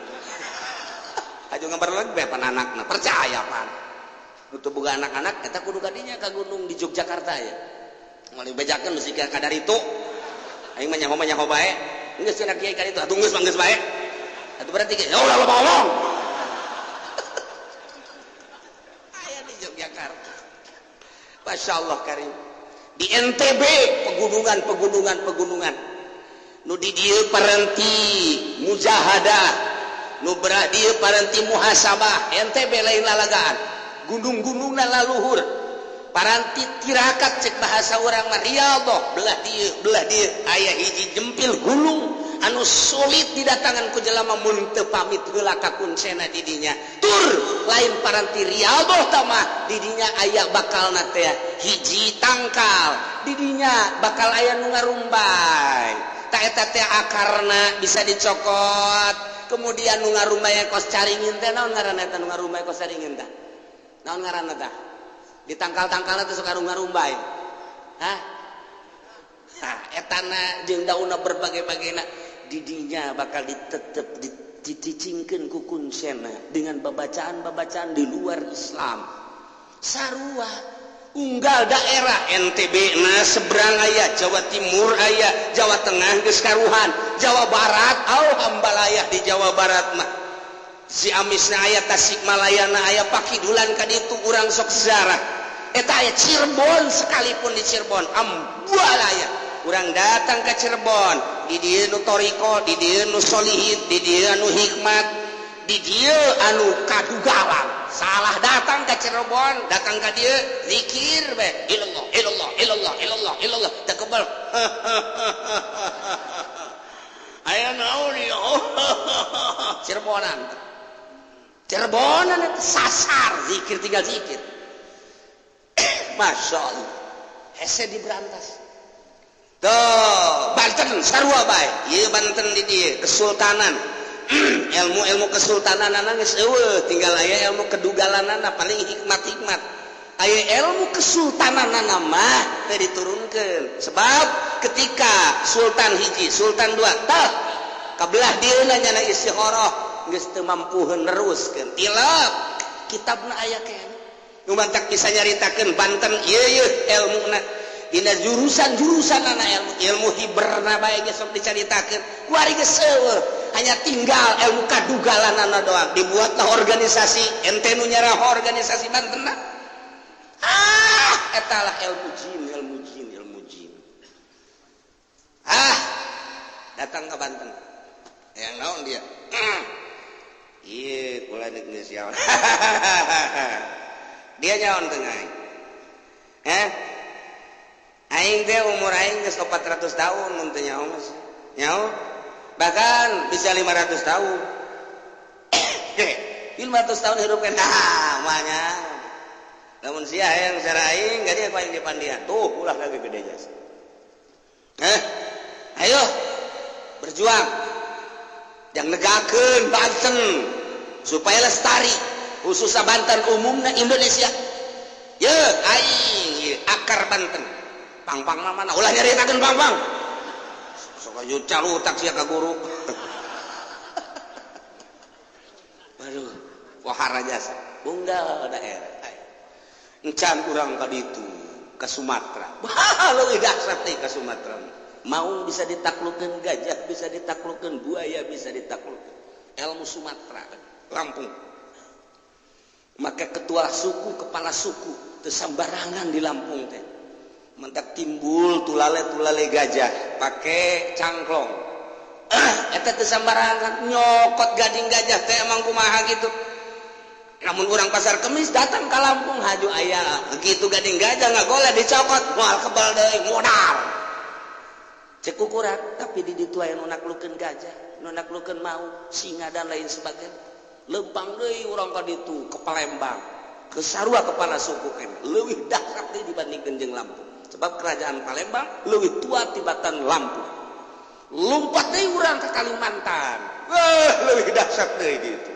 aju ngabar lagi pan anakna percaya pan untuk boga anak-anak eta kudu kadinya ka gunung di Yogyakarta ya moal dibejakeun mesti ka kadar itu aing mah nyaho bae geus cenah kiai ka ditu atuh geus mah geus bae atuh berarti ya ulah loba ngomong aya di Yogyakarta masyaallah karim di NTB pegunungan nu di dieu parenti mujahadah nu berah dieu parenti muhasabah NTB lain lalagaan gunung-gunungna laluhur paranti tirakat cek bahasa urang mah riyadhah belah dieu aya hiji jempil gunung anu sulit didatangan ku jelema mun teu pamit heula ka kuncena di dinya tur lain paranti riyadhah tah mah di dinya aya bakalna teh hiji tangkal di dinya bakal aya nu ngarumbay ta eta teh akarna bisa dicokot kemudian nu ngarumbay kos caringin teh naon ngaranna eta nu ngarumbay kos caringin tah naon ngaranna tah di tangkal-tangkalna teh sok ngarumbay hah etana jeung daunna berbagai-bagaina didinya bakal ditetep Dicicingkeun ku kunsena dengan babacaan-babacaan di luar Islam. Sarua unggal daerah NTB na seberang aya, Jawa Timur aya, Jawa Tengah geus karuhan, Jawa Barat au hambalayah di Jawa Barat mah. Ciamisna aya, Tasikmalayana aya, Pakidulan ka ditu urang sok sejarah. Eta aya Cirebon, sekalipun di Cirebon ambalaya. Urang datang ke Cirebon, di dieu nu toriko, di dieu nu solihin, di dieu anu hikmat, di dieu anu kadugalan. Salah datang ke Cirebon, datang ke dieu zikir be, ilallah ilallah ilallah ilallah ilallah, teu kebal. Aya naon ieu? Cirebonan. Cirebonan itu sasar zikir, tinggal zikir. Masya Allah. Hese diberantas. Tuh, Banten sarua bae. Ieu Banten di dieu kesultanan. Ilmu-ilmu kesultanan geus eueuh, tinggal aya ilmu kedugalanana, paling hikmat-hikmat. Aya ilmu kesultananana mah teu diturunkeun. Sebab ketika sultan hiji, sultan dua, tah kabelah dieuna nyana istikharah geus teu mampu neruskeun. Tilap kitabna aya keneh. Nu mantak bisa nyaritakeun Banten ieu ieu ilmuna dina jurusan-jurusan anak ilmu ilmu hiberna bae geus sok dicaritakeun. Kuari geus eueuh, hanya tinggal ilmu kadugalanana doang. Dibuatlah organisasi, ente nu nyarah organisasi Banten. Ah, etalah ilmu jin, ilmu jin, ilmu jin. Ah, datang ke Banten yang naon dia? Iya, kula geus dia nyaon tengah eh aing teh umur aing geus 400 tahun mun teu nyaho mah nyaho, bahkan bisa 500 tahun. 500 tahun hidup kan ah mah. Lamun sia hayang secara aing gade ku aing dipandian tuh ulah lagi gede jas. Eh, ayo berjuang yang negakeun Banten supaya lestari, khususnya Banten, umumnya Indonesia. Ye aing ye, akar Banten pang-pang mana ulah nyaritakeun pang-pang sok aju calutak sia ka guru. Waduh, wahara jasa unggal daerah encan urang ka ditu ke Sumatera. Wah, leuwih dahsyat teh ka Sumatera. Mau bisa ditaklukkeun gajah, bisa ditaklukkeun buaya, bisa ditaklukkeun. Ilmu Sumatera, Lampung. Maka ketua suku, kepala suku teu sambarangan di Lampung teh. Mentak timbul tulale-tulale gajah pake cangklong. Eta teu sambarangan nyokot gading gajah teh emang kumaha gitu. Namun orang Pasar Kemis datang ke Lampung haju aya begitu gading gajah nggak boleh dicokot, moal kebal deui modal. Cek ukuran, tapi di ditu aya nu naklukeun gajah, nu naklukeun mau, singa dan lain sebagainya. Lempang deui urang ka ditu ke Palembang, ke sarua kepala suku kene leuwih dahsyat deui dibandingkeun jeung Lampung. Sebab kerajaan Palembang leuwih tua tibatan Lampung. Lompat deui urang ke Kalimantan. Wah, leuwih dahsyat deui gitu.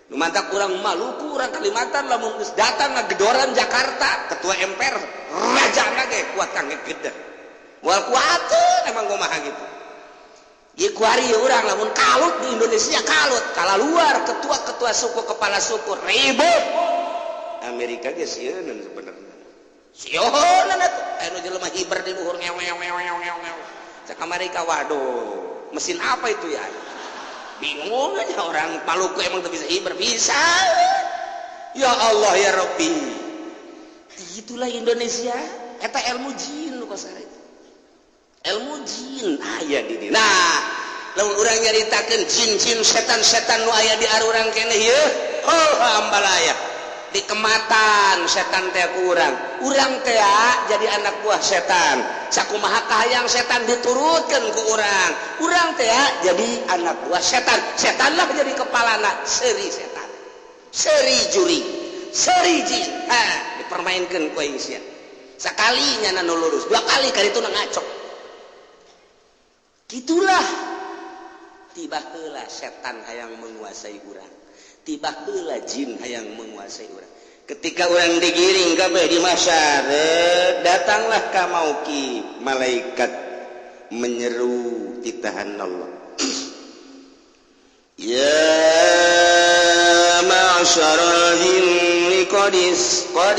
Nu mantak urang Maluku, urang Kalimantan lamun geus datang ngagedoran Jakarta, ketua MPR raja ge kuat kangge gede. Moal kuateun emang kumaha gitu. Ieu kuari urang lamun kalut di Indonesia kalut, kala luar ketua-ketua suku, kepala suku ribut. Amerika ge sieun sebenarnya. Sieun atuh anu jelema hiber di luhur ngew ngew ngew ngew ngew. Cek Amerika, waduh, mesin apa itu ya? Bingung aja orang Maluku emang tuh bisa hiber, bisa. Ya Allah ya Rabbi. Itulah Indonesia, eta ilmu jin nu kosar itu. Ilmu jin aya di dieu. Nah, lamun urang nyaritakeun jin-jin setan-setan nu aya di arurang keneh ieu, oh ambalaya. Di kematan setan teh ku urang. Urang teh jadi anak buah setan. Sakumaha kahayang setan diturutkeun ku urang. Urang teh jadi anak buah setan. Setanlah jadi kepalana, seuri setan. Seuri juri, seuri jin. Ha, dipermainkeun ku aing sia. Sakali nyana nu lurus, dua kali kali itu ngacok. Gitulah tiba heula setan hayang menguasai urang. Tiba heula jin hayang menguasai urang. Ketika urang digiring kabeh di mahsyar, datanglah ka mauki malaikat menyeru titahan Allah. Ya ma'syaral jinni qad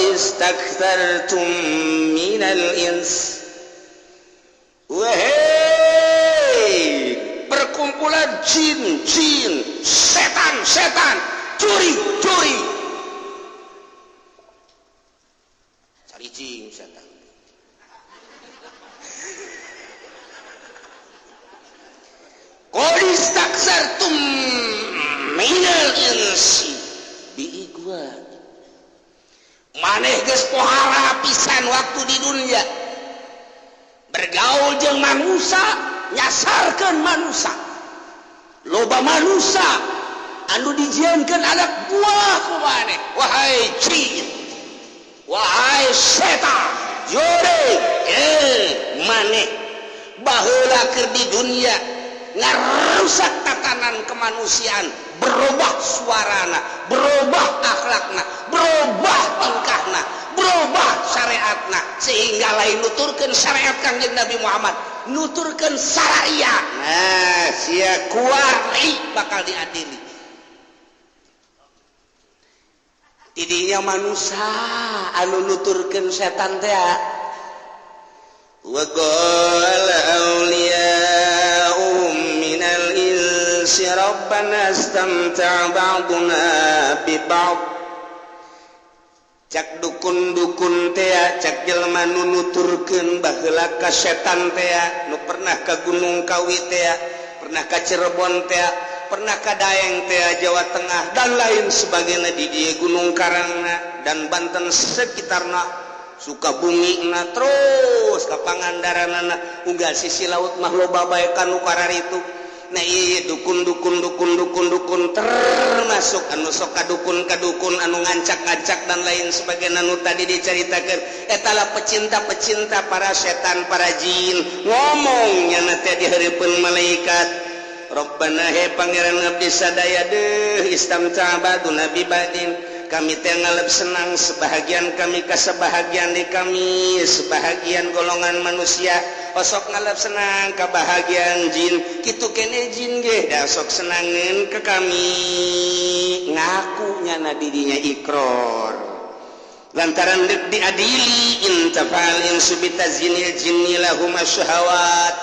istakthartum minal ins. Wahai perkumpulan jin, jin, setan, setan, curi, curi. Cari jin setan. Qad istakthartum minal insi biigwa. Maneh geus pohara pisan waktu di dunia. Bergaul jeung manusia, nyasarkeun manusia. Loba manusia anu dijieunkeun anak buah ku maneh. Wahai jin, wahai setan, jore, maneh baheula keur di dunia ngarusak tatanan kemanusiaan, berubah suarana, berubah akhlakna, berubah tingkahna, berubah syariatna, sehingga lain nuturkeun syariat Kangjeng Nabi Muhammad, nuturkeun syariat. Nah, sia kuari bakal diadili. Tidinya manusia anu nuturkeun setan teh. Wa qala awliya'uhum minal insi rabbana istamta'a ba'duna bi ba'd. Cak dukun-dukun tea, cak jelema nu nuturkeun baheula ka setan tea, nu pernah ka Gunung Kawi tea, pernah ka Cirebon tea, pernah ka Daeng tea Jawa Tengah dan lain sebagainya di dieu Gunung Karangna dan Banten sekitarna, Sukabumi na terus ka Pangandaranana, unggal sisi laut mah loba bae kanu kararitu. Nah iya dukun dukun dukun dukun dukun termasuk anu sok kadukun kadukun anu ngancak-ngancak dan lain sebagainya anu tadi diceritakan etala pecinta-pecinta para setan para jin ngomongnya nanti di hareupeun malaikat. Rabbana he pangeran abdi sadaya deuh istamta ba'duna bi ba'din, kami teh ngalep senang sebahagian kami ka sebahagian di kami sebahagian golongan manusia osok ngalep senang kebahagiaan jin kitu kene jin ge da sok senangeun ke kami ngaku nyana dirinya ikror lantaran deuk diadili intafal insu bitazinil jinni lahum asyahawat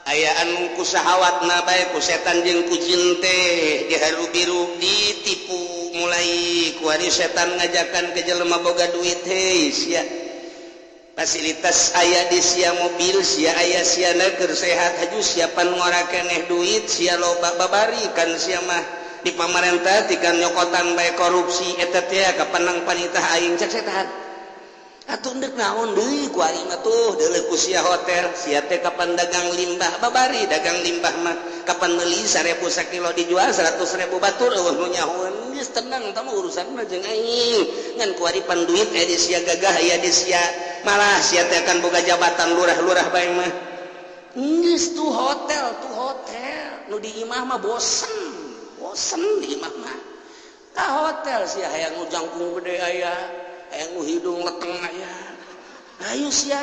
aya anu ku syahawatna bae ku setan jeung ku jin teh diharu biru ditipu mulai kuari setan ngajakan ke jelema boga duit hei sia fasilitas aya di sia mobil sia aya sia keur sehat haju siapan ngora keneh duit sia loba babari kan sia mah di pamarentah tikan nyokotan bae korupsi eta teh kapanang panitah aing cek setan atuh ndek naon deui ku aing mah tuh deuleuh ku sia hotel sia teh kapan dagang limbah babari dagang limbah mah kapan meuli 1000 sakilo dijual 100.000 batur eueuh nu nyahoeun geus tenang tah urusan mah jeung aing ngan kuari pan duit aya di sia gagah aya di sia malah sia teh akan boga jabatan lurah-lurah bae mah geus tuh hotel nu di imah mah bosen bosen di imah mah ka hotel sia hayang nu jangkung gede aya hayang nu hidung leteng aya ayo sia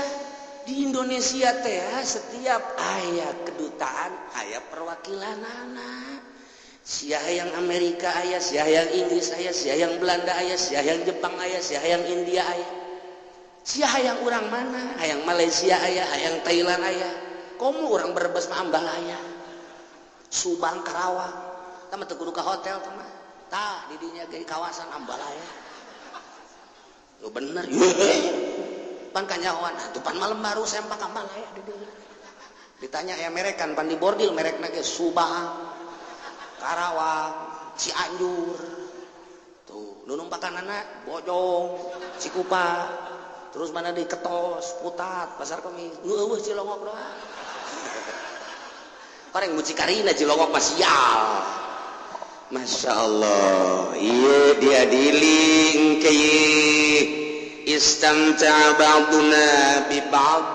di Indonesia teh setiap aya kedutaan aya perwakilanana sia hayang Amerika aya sia hayang Inggris aya sia hayang Belanda aya sia hayang Jepang aya sia hayang India aya sia hayang urang mana hayang Malaysia aya hayang Thailand aya komo urang Brebes mah Ambalaya Subang Karawang tah mah teu kudu ka hotel tah mah tah di dinya ge kawasan Ambalaya lo bener pan kanyahoan atuh pan malam baru sempak Ambalaya di dinya ditanya ya merekan pan di bordil merekna ge Subang Karawang Cianjur tuh nu numpakanana Bojong Cikupa terus mana di Ketos Putat Pasar Kemis nu eueuh Cilongok doang pareng mucikarina Cilongok mah sial. Masya Allah iya diadili engke istamta ba'duna bi ba'd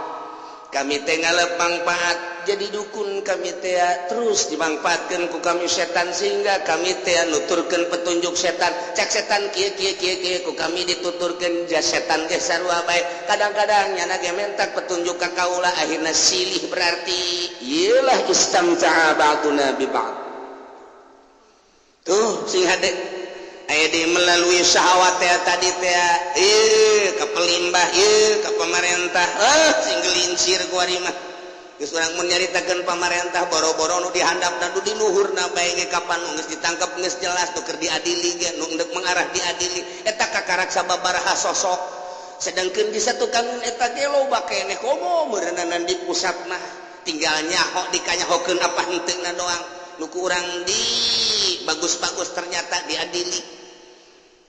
kami teh ngalep mangfaat jadi dukun kami teh terus dimangfaatkeun ku kami setan sehingga kami teh nuturkeun petunjuk setan cek setan kieu kieu kieu kieu ku kami dituturkeun ja setan ge sarua bae kadang-kadang nyana ge mentak petunjuk ka kaula akhirna silih berarti ieulah istamta ba'duna bi ba'd. Tuh sing hade aya di melalui syahwat teh tadi teh, eh, ka pelimbah ieu, ka pemerintah, eh, sing gelincir kuari mah. Geus urang mun nyaritakeun pamarentah, boro-boro nu dihandapna, nu di luhurna bae ge kapan nu geus ditangkep, geus jelas nu keur diadili ge, nu endek mengarah diadili eta kakarak sababaraha sosok. Sedangkan di satu kangun eta ge loba keneh, komo meureunana di pusat mah tinggal nyaho dikanyahokeun apa henteuna doang. Nu ku urang di bagus-bagus ternyata diadili,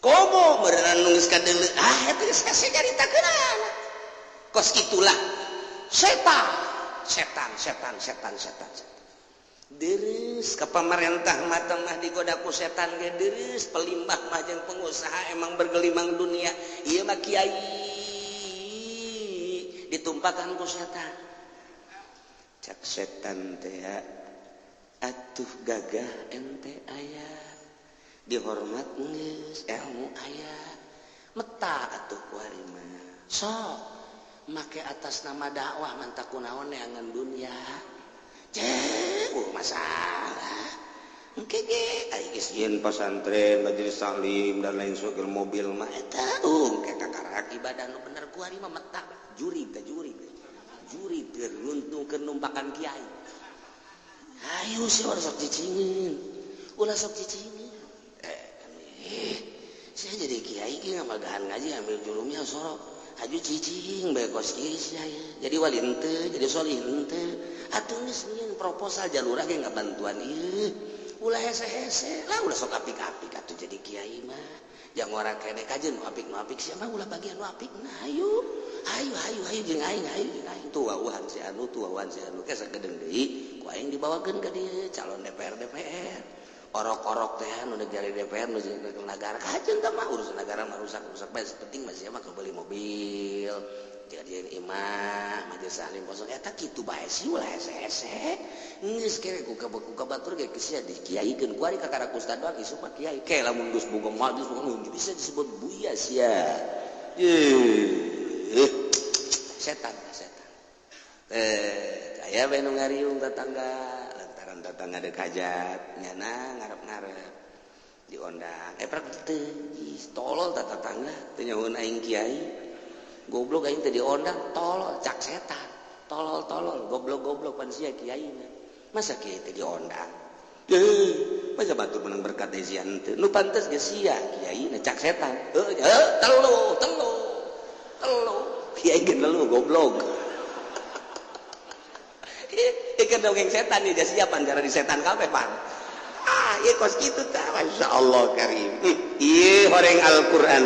komo meureunana nu geus kadeuleu, ah, eta geus hese nyaritakeunana. Kos itulah setan, setan, setan, setan, setan, setan. Deres ke pemerintah mata mah digoda ku setan ge deres. Pelimbah mah jeung pengusaha emang bergelimang dunia. Ieu mah kiai ditumpakan ku setan. Cak setan teh, atuh gagah ente, aya dihormat, geus ilmu aya, meta atuh kuari mah sok make atas nama dakwah, mantak kunaon neangan dunia. Cek, masalah engke ge ai geus jieun pasantren, majelis taklim, dan lain sebagainya, mobil mah eta engke kakarak ibadah nu bener kuari mah meta jurig teh, jurig, jurig keur nuntung, numpakan kiai. Ayo sih, ulah sok cicingin, ulah sok cicingin. Eh, saya jadi kiai ge ngamagahan ngaji ambil jurumnya sorok aju cicing bae kos kieu sia ya. Jadi wali henteu, jadi solih henteu. Atuh geus nyieun proposal jalurah ge ngabantuan ieu. Ulah hese-hese lah, ulah sok apik-apik atuh jadi kiai mah. Jangan orang kene kajeun nu apik, nu apik sia mah ulah bagian nu apik. Nah, ayo. Ayo, ayo, ayo jeung aing, ayo jeung aing. Tuh wawuhan si anu, tuh wawuhan si anu, ke sakedeung deui ku aing dibawakeun ka dieu calon DPR DPR. Orok-orok teh nu jadi DPR, nu negara kajeun teh mah urusan negara mah rusak-rusak bae, penting mah sia mah beli mobil, jadian imah, majelis taklim kosong eta kitu bae sih, ulah hese-hese. Geus kere ku ka batur ge sia dikiaikeun kuari kakara ustad doang, isuk mah kiai. Ke lamun geus boga majelis bisa disebut buya sia. Eh, setan, setan. Eh, aya bae nu ngariung tetangga, lantaran tetangga dek hajat nyana ngarep-ngarep diondang, eh, prak teu tolol tah tetangga teu nyahoeun aing kiai, goblok, aing teh diondang, tolol. Cak setan, tolol, tolol, goblok, goblok, pan sia kiai, masa kiai teh diondang? Eh, masa batur menang berkat deui sia henteu, nu pantes ge sia kiai na, cak setan. Heuh, telu, telu, telu kiai ge telu, goblok. Ikan dongeng setan nih, siapa cara di setan kabeh pan. Ah, ieu kos kitu tah, Masya Allah karim. Ieu horeng Al-Qur'an.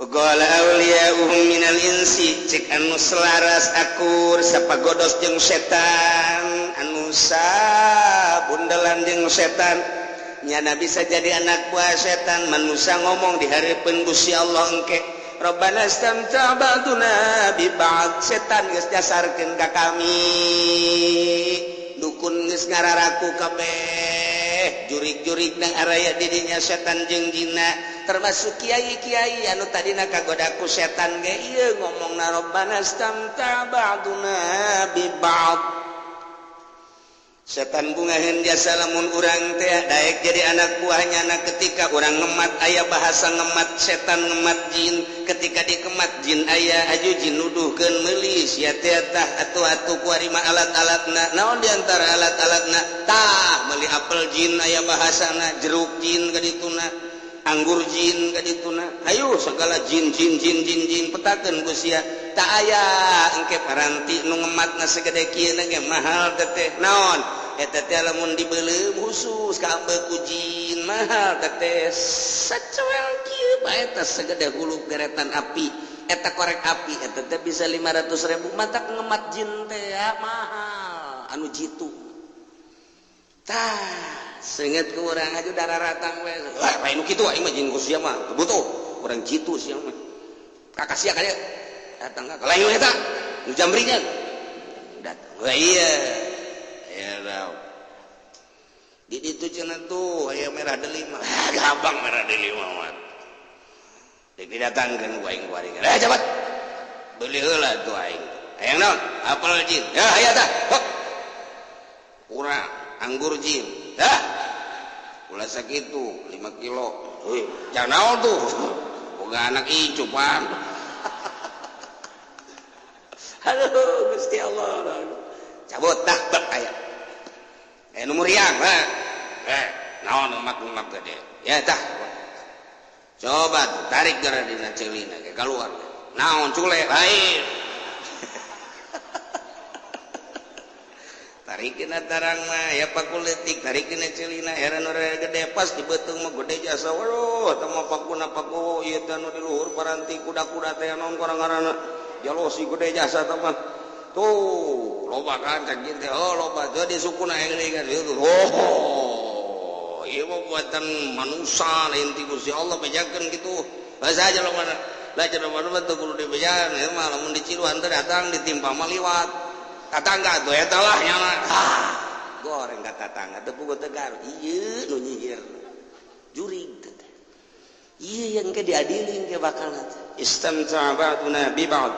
Qala awliya'uhum minal insi, cek anu selaras akur sapagodos jeung setan, anu sabundelan jeung setan, nyana bisa jadi anak buah setan. Manusia ngomong di hareupeun Gusti Allah engke, Rabbana istamta' ba'duna bi ba'd. Setan geus nyasarkeun ka kami, dukun geus ngararaku kabeh, jurig-jurig nang araya didinya setan jeung jinna, termasuk kiai-kiai anu tadina kagoda ku setan ge ieu ngomongna, Rabbana istamta' ba'duna bi ba'd. Setan bungaheun jasa lamun urang teh daek jadi anak buahnya. Anak ketika urang ngemat, aya bahasa ngemat setan, ngemat jin. Ketika dikemat jin, aya aju jin nuduhkeun meuli sia teh tah atuh atuh kuari mah alat-alatna naon, di antara alat-alatna tah meuli apel jin, aya bahasana jeruk jin kadituna, anggur jin kadituna, ayo segala jin, jin, jin, jin, jin, petakeun ku sia. Tak aya engke paranti nu ngematna segede kieu ge mahal teh. Naon eta teh? Lamun dibeuleum khusus kaambeuk ku jin, mahal teh. Sacoel kieu bae teh segede hulu geretan api eta, korek api eta teh bisa 500.000. Matak ngemat jin teh ya mahal anu jitu tah. Seungeut ku urang aja darah ratang we. Wah, lain nu kitu, aing mah jin ku sia mah teu butuh, urang jitu sia mah. Kakak sia ka dieu datang ka lain eta nu jamringan datang. Wah, iya ya tau di ditu cenah tuh aya merah delima. Ah, gampang, merah delima mah dek didatangkeun ku aing kuari. Eh, cepat beli heula tuh aing. Hayang naon? Apel jin ya aya tah. Hop. Kurang anggur jin. Dah. Ulah sakitu 5 kilo. Heuh, jangan naon tuh. Boga anak icupan. Aduh, Gusti Allah. Cabut dah bak aya. Nu muriang, ha. Naon umak-umak gede. Ya tah. Coba tuh, tarik gara dina ceulina ke keluar. Naon cule lain. Tarikina tarang mah ya pakuletik, tarikina ceulina heran ora gede pas di beuteung mah gede jasa. Waduh, teh mah pakuna paku ieu teh nu di luhur paranti kuda-kuda teh naon korang-ngaranna. Jalosi gede jasa teh mah. Tuh, loba kan cak teh. Oh, loba teh di sukuna deui kan. Oh, ieu mah buatan manusia lain ti Gusti Allah bejakeun kitu. Bahasa aja lo mana. Lah cenah mah teu kudu dibejaan, ieu mah lamun diciluan teh datang ditimpa mah liwat. Tatangga tuh eta lah nyana. Ah, goreng ka tatangga teu puguh tegar. Ieu nu nyihir. Jurig teh. Ieu yang ke diadilin ke bakal teh. Istamta'a ba'duna bi ba'd.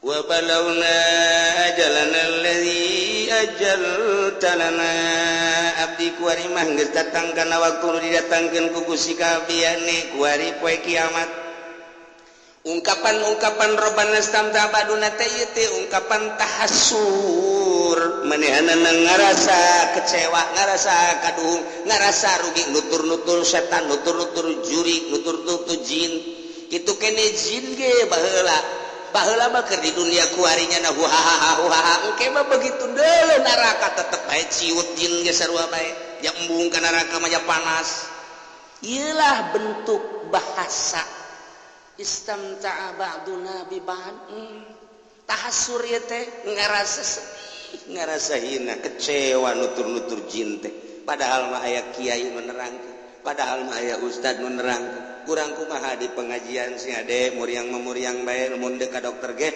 Wa balawna ajalana allazi ajalta lana. Abdi kuari mah geus datang kana waktu nu didatangkeun ku Gusti kabehane kuari poe kiamat. Ungkapan-ungkapan robbana istamta'a ba'duna teh ieu teh ungkapan tahassur, manehanana ngarasa kecewa, ngarasa kaduhung, ngarasa rugi, nutur-nutur setan, nutur-nutur jurig, nutur-nutur jin. Kitu kene jin ge baheula. Baheula mah keur di dunia kuarinya na huhaha huhaha, engke mah begitu deuleu neraka tetep bae ciut jin ge sarua bae. Ya embung ka neraka mah ya panas. Ieulah bentuk bahasa istamta'a ba'duna bi ba'd. Tahassur ieu teh ngarasa sedih, ngarasa hina, kecewa nutur-nutur jin teh. Padahal mah aya kiai nu nerangkeun, padahal mah aya ustad nu nerangkeun. Kurang kumaha di pengajian si ade muriang memuriang bae mun deuk ka dokter ge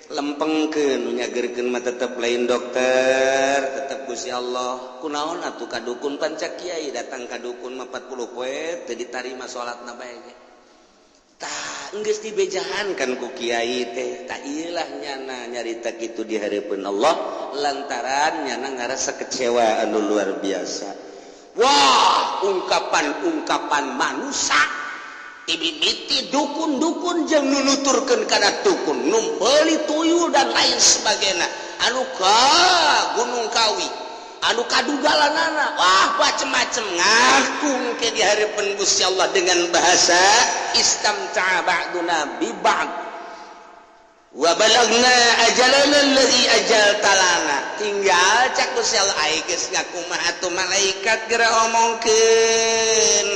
lempengkeun nu nyageurkeun mah tetep lain dokter, tetep Gusti Allah. Kunaon atuh ka dukun panca kiai datang ka dukun mah 40 poe teu ditarima salatna bae ge. Tah geus dibejahan kan ku kiai teh. Tah ieu lah nyana nyarita kitu di hareupeun Allah lantaran nyana ngarasa kecewa anu luar biasa. Wah, ungkapan-ungkapan manusia ibibiti dukun-dukun jeung nunuturkeun kana dukun, numbeli tuyul dan lain sebagainya. Anu ka Gunung Kawi, anu kadugalanana, wah macem-macem ngaku ke di hareupeun Gusti Allah dengan bahasa istamta'a ba'duna bi ba'd wa balagna ajalana allazi ajalta lana. Tinggal cak Gusti Allah ai geus ngaku mah atuh malaikat geura omongkeun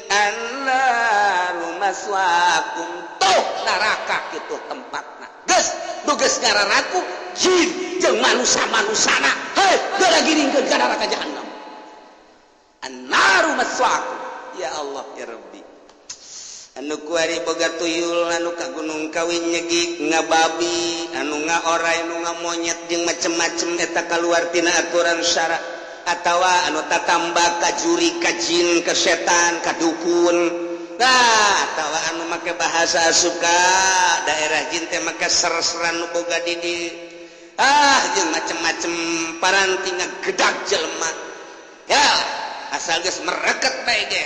annaru maswaakum, tuh neraka kitu tempatna. Geus nu geus ngararaku jin jeung manusa-manusana, hei geura giringkeun ka neraka jahannam. Annaru maswaakum. Ya Allah ya Rabbi, anu kuari boga tuyul, anu ka Gunung Kawi nyegik ngababi, anu ngaorai, anu ngamonyet jeung macem-macem eta kaluar tina aturan syara, atawa anu tatamba ka juri, ka jin, ka setan, ka dukun. Nah, atawa anu make bahasa suka daerah jin teh make ser-seran nu boga di ah jeung macem-macem paranti ngagedag jelema. Ya, asal geus mereket bae ge.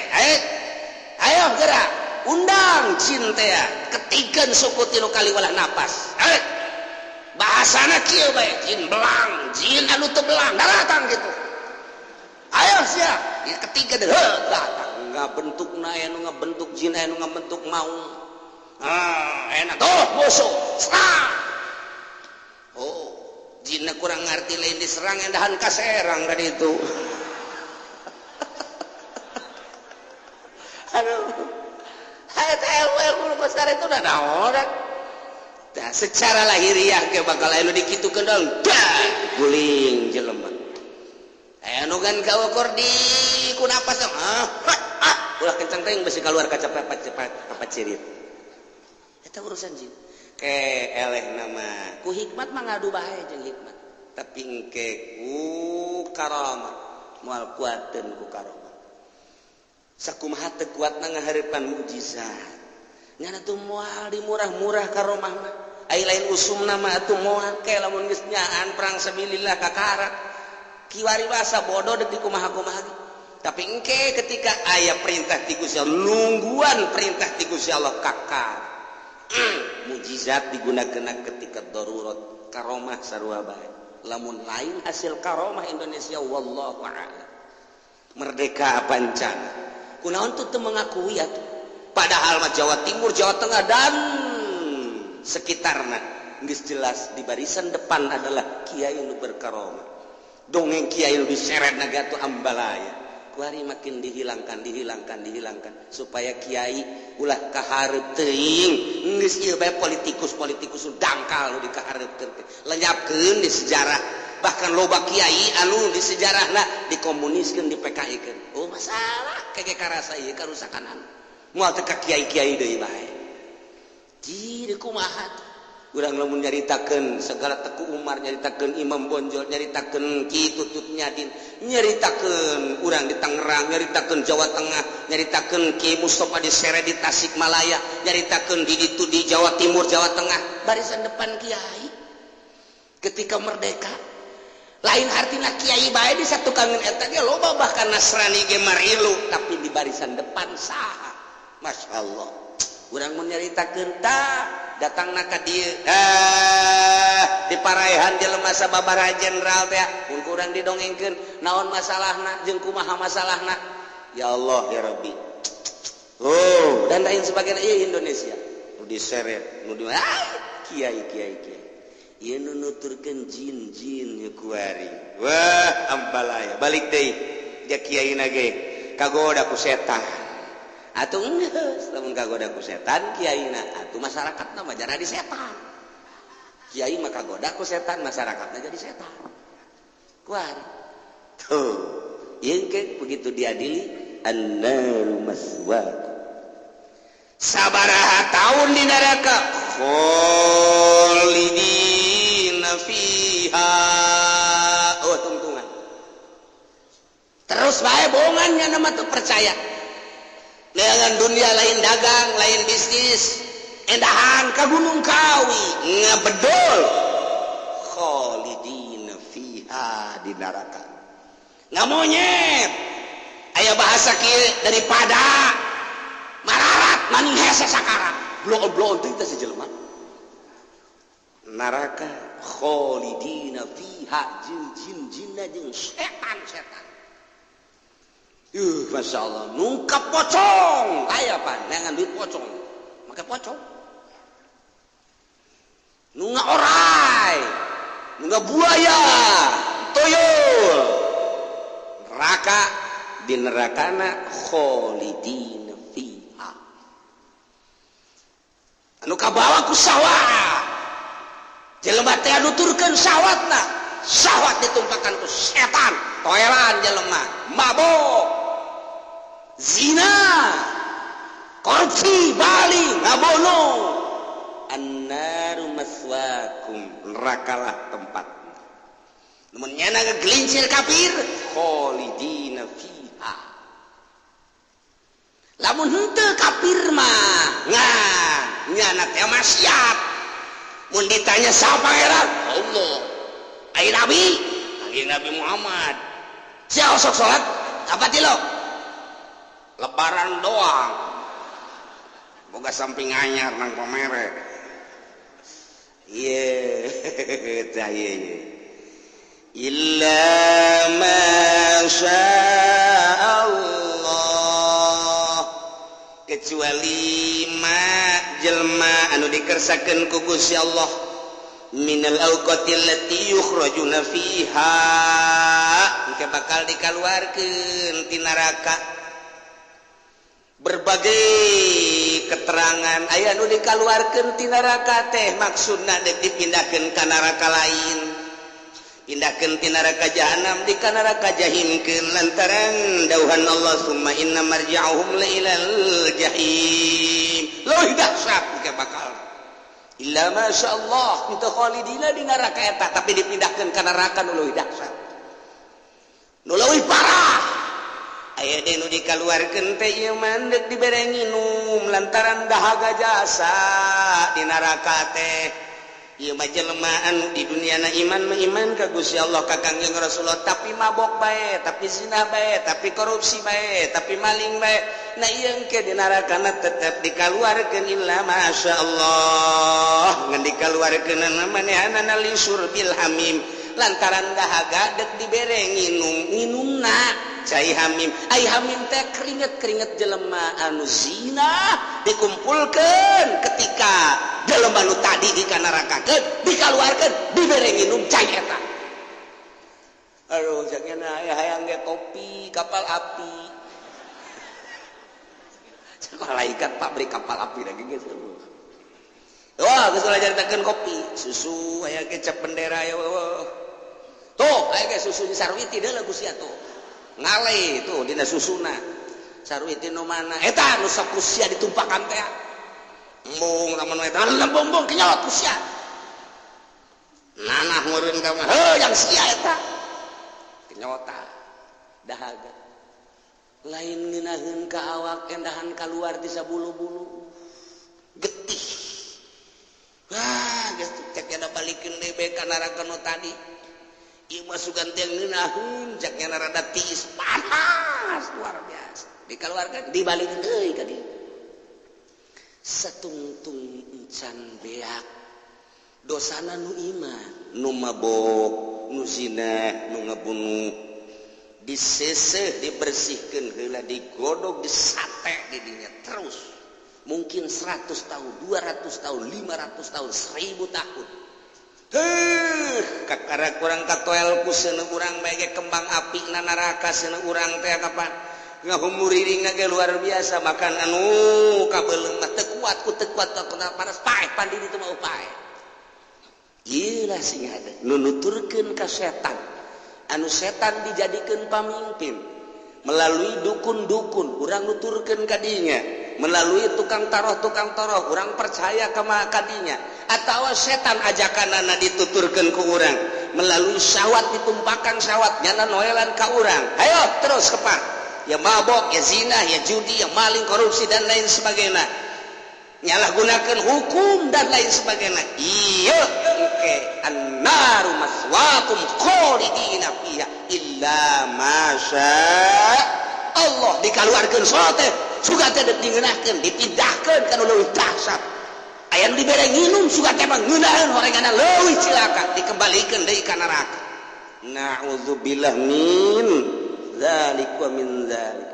Ayo gerak, undang jin teh ketikeun suku tilu kali walah napas. Bahasana kieu bae, jin belang, jin anu teu belang, datang gitu. Ayo siap, ya ketiga deh, datang. Ngabentuk na aya nu ngabentuk jin, aya nu ngabentuk maung. Ah, enak tuh musuh, serang. Oh, jinna kurang ngarti lain diserang endahan ka serang tadi itu. Aduh. Hayat besar itu udah naon. Nah, secara lahiriah ke bakal aya nu dikitukeun dong, guling jelema. Aya nu kan kawakor di kunapas ah, ah, ulah kenceng teuing besi keluar kaca cepat cirit. Eta urusan jin. Ke eleh nama ku hikmat mah ngadu bae jeung hikmat. Tapi engke ku karamah moal kuateun ku karamah. Sakumaha teu kuatna ngahareupan mukjizat. Nyana tuh moal di murah-murah karomah mah. Ai lain usumna mah atuh moal ke lamun geus nyaan perang sabilillah kakara. Kiwari basa bodoh deuk dikumaha-kumaha. Tapi engke ketika aya perintah ti Gusti Allah, nungguan perintah ti Gusti Allah kakak. Mujizat digunakan ketika darurat, karomah sarua bae. Lamun lain hasil karomah Indonesia, wallahu a'lam. Merdeka apa encana? Kunaon tuh teu mengakui atuh? Padahal mah Jawa Timur, Jawa Tengah dan sekitarna geus jelas di barisan depan adalah kiai nu berkaromah. Dongeng kiai nu diseret naga tuh ambalaya. Kuari makin dihilangkan, dihilangkan, dihilangkan supaya kiai ulah kahareup teuing. Geus ieu bae politikus-politikus nu dangkal nu dikahareupkeun teh. Lenyapkeun di sejarah. Bahkan loba kiai anu di sejarahna dikomuniskeun, di PKI-keun. Oh, masalah kege karasa ieu karusakanan. Moal teu ka kiai-kiai deui bae. Jadi kumaha tuh? Urang lamun nyaritakeun segala Teku Umar, nyaritakeun Imam Bonjol, nyaritakeun Ki Tutut Nyadin, nyaritakeun urang di Tangerang, nyaritakeun Jawa Tengah, nyaritakeun Ki Mustafa di Sere di Tasikmalaya, nyaritakeun di ditu di Jawa Timur, Jawa Tengah, barisan depan kiai ketika merdeka. Lain artinya kiai bae di satu kangen eta ge loba, bahkan Nasrani ge marilu, tapi di barisan depan saha? Masya Allah. Urang mun nyaritakeun tah datang ka dieu, di paraehan jelema sababaraha jenderal teh mun kurang didongengkeun naon masalahna jeung kumaha masalahna, ya Allah ya Rabbi. Oh, dan lain sebagainya. Ieu Indonesia nu diseret nu di kiai kiai kiai ieu nu nuturkeun jin-jin ieu kuari. Wah, ambalaya balik deui dia kiai na ge kagoda ku setan. Atuh geus lamun kagoda ku setan kiaina, atuh masyarakatna mah jadi setan. Kiai mah kagoda ku setan, masyarakatna jadi setan. Kuari tuh ieu ke begitu diadili, annaru maswaakum. Sabaraha tahun di neraka? Kholidina fiha. Oh, tungtungan terus bae bohongannya nama tuh percaya. Dengan dunia lain dagang, lain bisnis, endahan ke Gunung Kawi ngebedol, kholidina fiha di neraka. Nggak monyet aya bahasa kieu, daripada mararat maning hese sakarat blow blow teh si jelema neraka kholidina fiha jeung jin-jinna jeung setan-setan. Masya Allah, nungkap pocong aya pan neangan duit pocong, make pocong nu orai, nu buaya, tuyul, neraka. Di nerakana kholidina fiha anu kabawa ku syahwat. Jelema teh nuturkeun syahwatna, syahwat ditumpakan ku setan, toelan jelema, mabok, zina, korupsi, bali ngabono. Annaru maswakum, nerakalah tempat. Namun nyana ngegelincir kafir, kholidina fiha. Lamun henteu kafir mah ngan nyana teh maksiat, mun ditanya saha pangeran? Allah. Ai nabi? Kangjeng Nabi Muhammad. Sia sok salat apa tilok? Lebaran doang, boga samping anyar nang pamere. Iya tah ieu illa ma Allah, kecuali ma jelma anu dikersakeun ku Gusti Allah minal awqatil lati yukhrajuna fiha, engke bakal dikaluarkeun ti neraka. Berbagai keterangan aya nu dikaluarkeun ti neraka teh maksudna dek dipindahkeun ka neraka lain, pindahkeun ti neraka jahanam di ka neraka jahimkeun, lantaran dauhan Allah summa inna marji'uhum la ilal jahim. Leuwih dahsyat ke bakal illa masyaallah itu khalidina di neraka eta, tapi dipindahkeun ka neraka nu leuwih dahsyat, nu leuwih parah. Aya deui nu dikaluarkeun teh ieu mah deuk dibere nginum lantaran dahaga jasa di neraka teh. Ieu mah jelema anu di dunia na iman mah iman ka Gusti Allah, ka Kangjeng Rasulullah, tapi mabok bae, tapi zina bae, tapi korupsi bae, tapi maling bae. Nah, ieu engke di narakana tetep dikaluarkeun illa masyaallah. Ngan dikaluarkeunna manehanana li syurbil hamim, lantaran dahaga dek dibere nginum, nginumna cai hamim. Ai hamim teh keringet-keringet jelema anu zina dikumpulkeun ketika jelema nu tadi dikanarakakeun, dikaluarkeun, dibere nginum cai eta. Aduh, jangan aya hayang ge kopi kapal api. Malaikat pabrik kapal api lagi geus. Wah, geus ulah caritakeun kopi, susu aya kecap bendera ya. Tuh, aya ge susu di Sarwiti deuleu ku sia tuh. Ngale tuh dina susuna. Sarwiti nu mana? Eta nu sok ku sia ditumpakan teh. Embung lamun eta lembong-bong kenyot ku sia. Nanah meureun ka mah. Heuh, yang sia eta. Kenyota dahaga. Lain ngeunaheun ka awak, endahan kaluar di sabulu-bulu. Getih. Wah, geus cek nya balikeun deui bae ka neraka nu tadi. Ieu mah sugan teh ngeunaheun, cek nya rada tiis, panas luar biasa. Dikaluarkeun, dibalikeun deui ka dieu. Satungtung encan beak. Dosana nu iman, nu mabok, nu zina, nu ngabunuh, diseseh, dibersihkan heula, digodog, disate di dinya terus. Mungkin 100 tahun, 200 tahun, 500 tahun, 1000 tahun. Heuh, kakara kurang katoel ku seuneu urang bae ge kembang api na neraka seuneu urang teh kapan. Ngahumuriring ge luar biasa, makan anu kabeuleung mah teu kuat ku teu kuat kana panas paeh pandini teu mau paeh. Ieu lah sing hade nu nuturkeun ka setan. Anu setan dijadikeun pamimpin melalui dukun-dukun, urang nuturkeun ka dinya, melalui tukang taroh-tukang taroh, urang percaya ka kadinya, atawa setan ajakanana dituturkeun ku urang melalui syahwat, ditumpakan syahwat nyana noelan ka urang. Ayo terus kepak, ya mabok, ya zina, ya judi, ya maling, korupsi dan lain sebagainya, nyalahgunakan hukum dan lain sebagainya. Iya, oke, annaru maswaakum khalidina fiha illa masya Allah. Dikaluarkeun sote sugan teh dingeunahkeun, dipindahkeun kana leuwih dahsyat. Aya nu dibere nginum sugan teh mah ngeunaheun horenganna leuwih cilaka, dikembalikeun deui ka neraka. Na'udzubillah min dzalik wa min dzalik.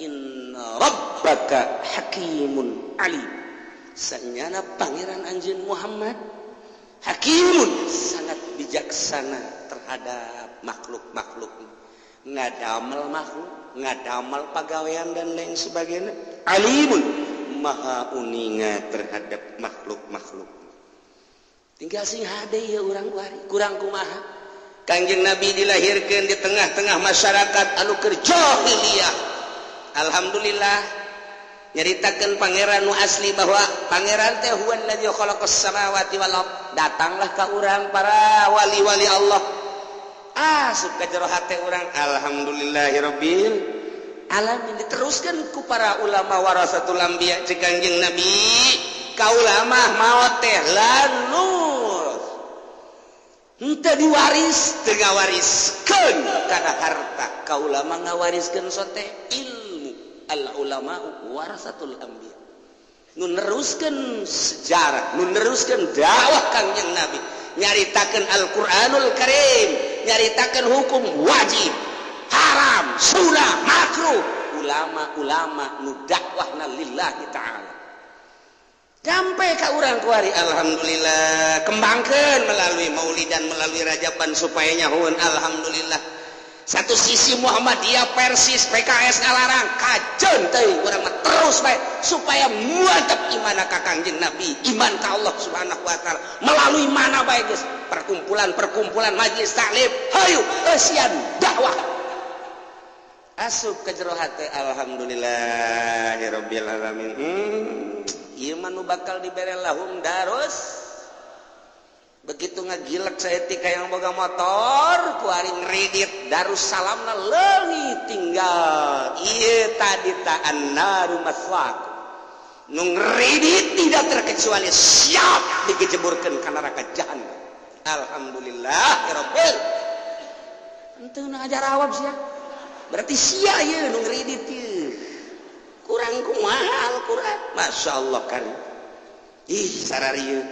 Inna rabbaka hakimun alim. Sanyana pangeran anjeun Muhammad hakimun, sangat bijaksana terhadap makhluk-makhluk, ngadamel makhluk, ngadamel pagawean dan lain sebagainya. Alimun, maha uninga terhadap makhluk-makhluk. Tinggal sing hade ya urang wari kurang kumaha. Kangjeng Nabi dilahirkan di tengah-tengah masyarakat anu keur jahiliyah. Alhamdulillah, nyaritakeun pangeran nu asli bahwa pangeran teh huwallazi khalaqas samawati wal ard. Datanglah ka urang para wali-wali Allah, asup ka jero hate urang, alhamdulillahirabbil alamin. Diteruskan ku para ulama warasatul anbiya. Cek Kangjeng Nabi, ka ulama maot teh lanur henteu diwaris, teu ngawariskeun kana harta. Ka ulama ngawariskeun sote ilmu. Al ulama warasatul anbiya, nu neruskeun sejarah, nu neruskeun dakwah Kangjeng Nabi, nyaritakeun Al-Qur'anul Karim, nyaritakeun hukum wajib, haram, sunnah, makruh. Ulama-ulama nu dakwahna lillahi ta'ala sampai ka urang kuari. Alhamdulillah, kembangkeun melalui maulidan, melalui rajaban supaya nyahueun. Alhamdulillah, satu sisi Muhammadiyah, Persis, PKS ngalarang, kajen teuing, urang mah terus bae supaya mantap iman ka Kangjeng Nabi, iman ka Allah Subhanahu wa taala melalui mana bae geus, perkumpulan-perkumpulan, majelis taklim, hayu eusian dakwah. Asup ke jero hate, alhamdulillahirabbil alamin. Ieu mah nu bakal dibere lahum darus. Begitu ngagilek saeutik yang boga motor ku ari ngredit Darussalamna leungit tinggal. Ieu tadi ta annaru maswaakum. Nu ngredit tidak terkecuali siap dikejeburkan ka neraka jahanam. Alhamdulillah ya Rabbil. Henteu ngajarawab sia. Berarti sia ieu nu ngredit ieu. Kurang kumaha Al-Qur'an. Masya Allah kan. Ih sararieu.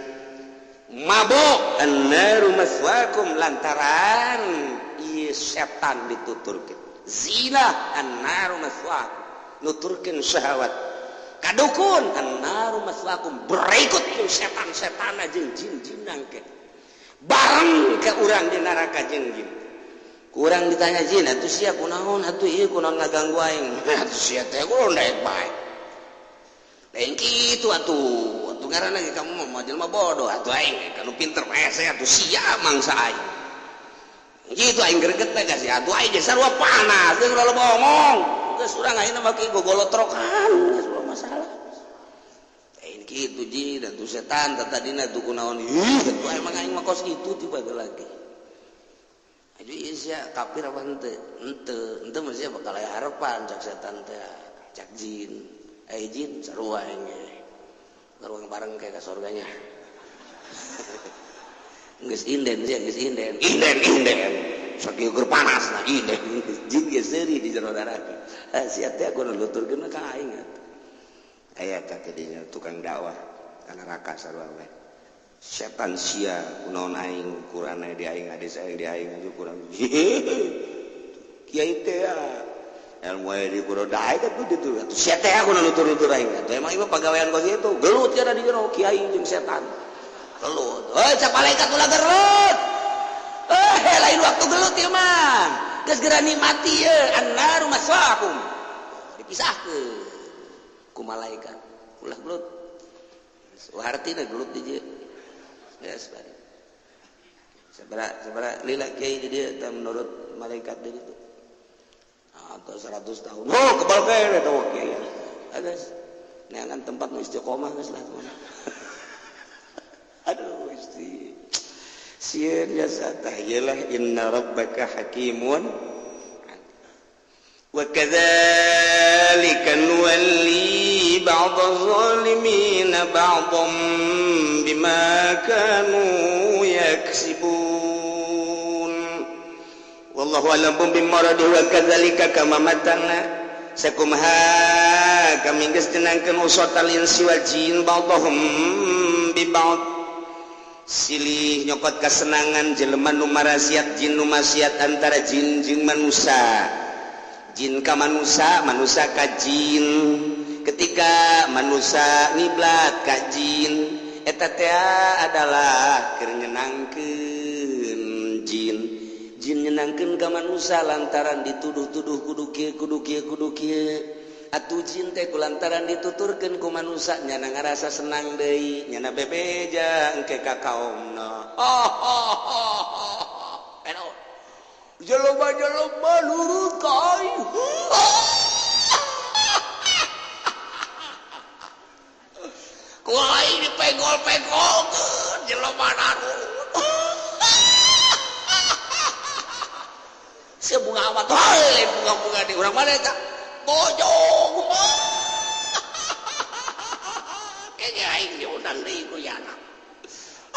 Mabok annaru maswakum lantaran ieu setan dituturkeun. Zina annaru maswakum nuturkeun syahwat. Kadukun annaru maswakum berikut pun setan-setan jeung jin-jin nangke. Bareng ke urang di neraka jeung jin. Kurang ditanya jin atuh sia kunaon atuh ieu kunaon ngaganggu aing. Atuh sia teh kunaon daek bae. Lain kitu atuh. Atuh ngaranna ge kamu mah jelema bodoh atuh aing kanu pinter mah atuh sia mangsa aing. Kitu aing greget teh sia atuh aing ge sarua panas geus loba omong. Geus urang ayeuna mah gogolotrokan geus masalah. Lain kitu jin atuh setan tadina tuh kunaon. Ih atuh emang aing mah kos kitu tiba lagi. Aju ieu sia kafir apa henteu? Henteu, henteu mah sia bakal aya harapan cak setan teh, cak jin. Eh jin sarua aing ge. Ngaruang bareng kayak ka surganya. Geus inden sia, geus inden. Inden inden. Sakieu keur panas lah inden. Jin ge seuri di jero neraka. Ah sia teh kudu nuturkeun ka aing atuh. Aya teh dinya tukang dakwah ka neraka sarua we. Setan sia kunaon aing Quran di aing hadis aing di aing atuh kurang. Kiai teh ilmu aya di Quran daek atuh ditu. Atuh sia teh kudu nutur-nutur aing atuh. Emang ieu pagawean kos kitu. Gelut cenah di jero kiai jeung setan. Gelut. Heuh cak malaikat ulah gelut. Eh lain waktu gelut ieu mah. Geus geura nikmati ieu annaru maswaakum. Dipisahkeun ku malaikat. Ulah gelut. Hartina gelut di dieu. Yes, bari. Sabara lila kiai di dieu teh menurut malaikat di ditu. Atau 100 tahun. Oh, kebal kene eta kiai. Geus. Neangan tempat nu istiqomah geus lah. Aduh, Gusti. Sieun jasa tah ieu lah inna rabbaka hakimun. Wa kadzalika nuwalli ba'dadh dhalimin ba'dhan bima kanu yaksibun. Wallahu a'lam bimaradi wa kadzalika kama matana sakumha kami geus jenangkeun usatal insi wal jin ba'dhum bi ba'd. Silih nyokot kesenangan jelema nu marasiat jin nu maksiat antara jin jeung manusa. Jin ka manusa, manusa ka jin. Ketika manusa ngiblat ka jin, eta teh adalah keur nyenangkeun jin. Jin nyenangkeun ka manusa lantaran dituduh-tuduh kudu kieu kudu kieu kudu kieu. Atuh jin teh kulantaran dituturkeun ku manusa nyana ngarasa senang deui, nyana bebeja engke ka kaomna. Eno. Jelema-jelema nurut ka aing. Ku aing dipegol-pegolkeun jelema nurut. Sia bunga amat heuh bunga-bunga di urang mana eta? Bojong. Kayaknya aing diundang deui ku yana.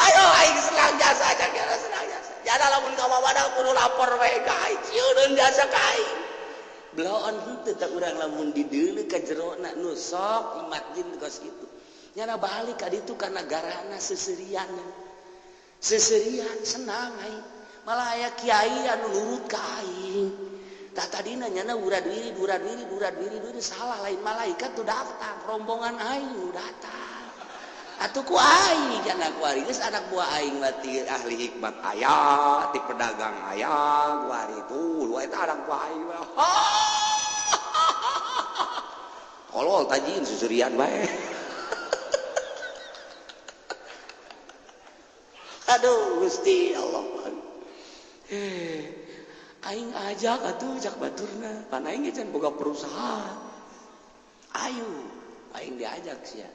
Ayo aing senang jasa jasa senang jasa. Jada lamun ka wadah kudu lapor we ka aing, sieun jasa ka aing. Bloon henteu tah urang lamun dideuleu ka jerona nu sok imat jin kos kitu. Nyana balik ka ditu kana garana seserian. Seserian senang aing. Malah aya kiai anu nurut ka aing. Tah tadina nyana urad wirid urad wirid urad wirid wirid salah lain malaikat tuh datang rombongan aing nu datang. Atuh ku aing anak kuari geus anak buah aing mah ti ahli hikmat aya, ti pedagang aya, kuari tuh lu eta anak buah aing mah. Tolol tajin susurian bae. Aduh Gusti Allah. Aing ajak atuh jak baturna, pan aing ge can boga perusahaan. Ayo, aing diajak sia.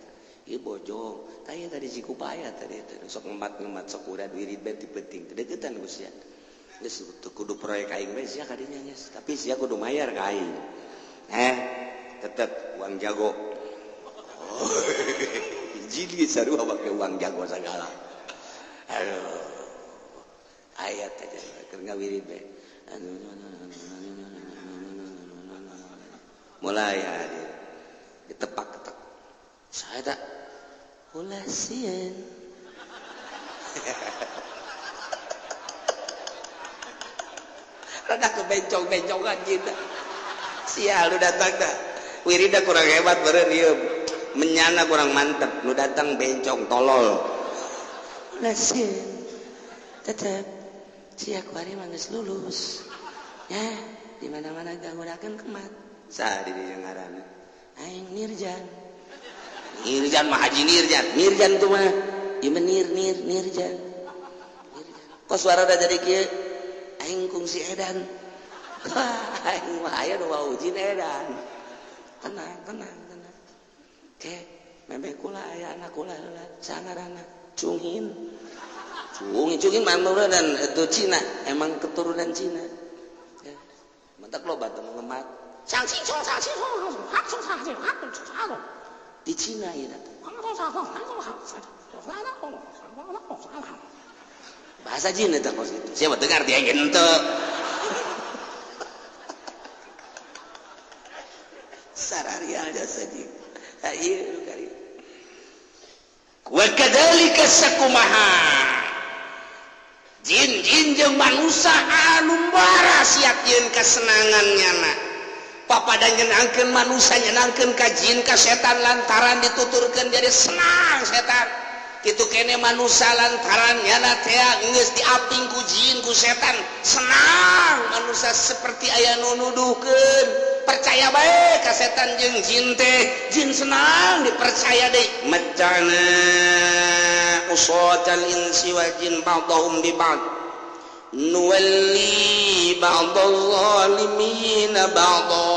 Ieu bojong, tah ieu tadi Cikupaya tadi teh sok ngemat-ngemat sok urad wirid bae ti penting. Deukeutan ku sia. Geus teu kudu proyek aing bae sia ka dinya geus, tapi sia kudu mayar ka aing. Tetep uang jago. Oh. Jin ge sarua make uang jago sagala. Aduh. Ayat aja keur ngawirid bae. Mulai hadir. Ditepak-tepak. Saya tak ulah sieun. Rada kebencong-bencongan jin. Sial lu datang dah. Wirida kurang hebat beureun ieu. Menyana kurang mantep, nu datang bencong tolol. Ulah sieun. Tetep sia kuari mah geus lulus. Ya, di mana-mana ganggunakeun kemat. Saha di dieu ngaranna? Aing Nirjan. Nirjan mah Haji Nirjan. Nirjan tuh mah ieu mah nir nir Nirjan. Kok suara udah jadi kieu? Aing kungsi edan. Aing mah aya nu wawujin edan. Tenang, tenang, tenang. Ke, memeh kula aya anak kula heula. Sangarana Cungin. Cungin, Cungin mah dan itu Cina, emang keturunan Cina. Ya. Mantak loba teu ngemat. Di Cina ya datang. Bahasa Cina tak kos itu. Siapa dengar dia ente. Sararial jasa jin. Ieu kali. Wa kadzalika sakumaha. Jin-jin jeung manusia anu bara siap yeun kasenangan nyana. Papada nyenangkeun manusia nyenangkeun ka jin ka setan lantaran dituturkeun jadi senang setan. Kitu kene manusia lantaran nyana teh geus diaping ku jin ku setan senang manusia seperti aya nu nuduhkeun percaya bae ka setan jeung jin teh jin senang dipercaya deui macana usatal insi wal jin ba'dhum bi ba'd nuwalli ba'dhal zalimina ba'dha.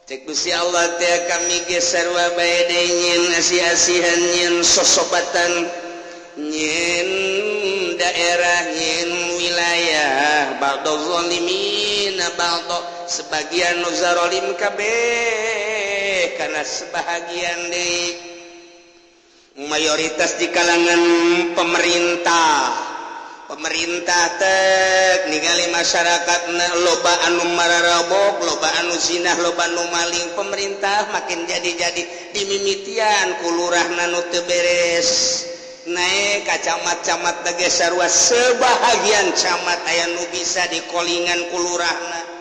Cek Gusti Allah teh kami ge sarua bae deui nyeun asih-asihan nyeun sosobatan nyeun daerah nyeun wilayah ba'dhal zalimina ba'dha sebagian nu zalim kabeh kana sebahagian deui mayoritas di kalangan pemerintah. Pemerintah tek ningali masyarakat loba anu mararabok, loba anu zinah, loba anu maling. Pemerintah makin jadi-jadi dimimitian ku lurahna nu teu beres. Naik ka camat-camat teh sarua sebahagian camat aya nu bisa dikolingan ku lurahna.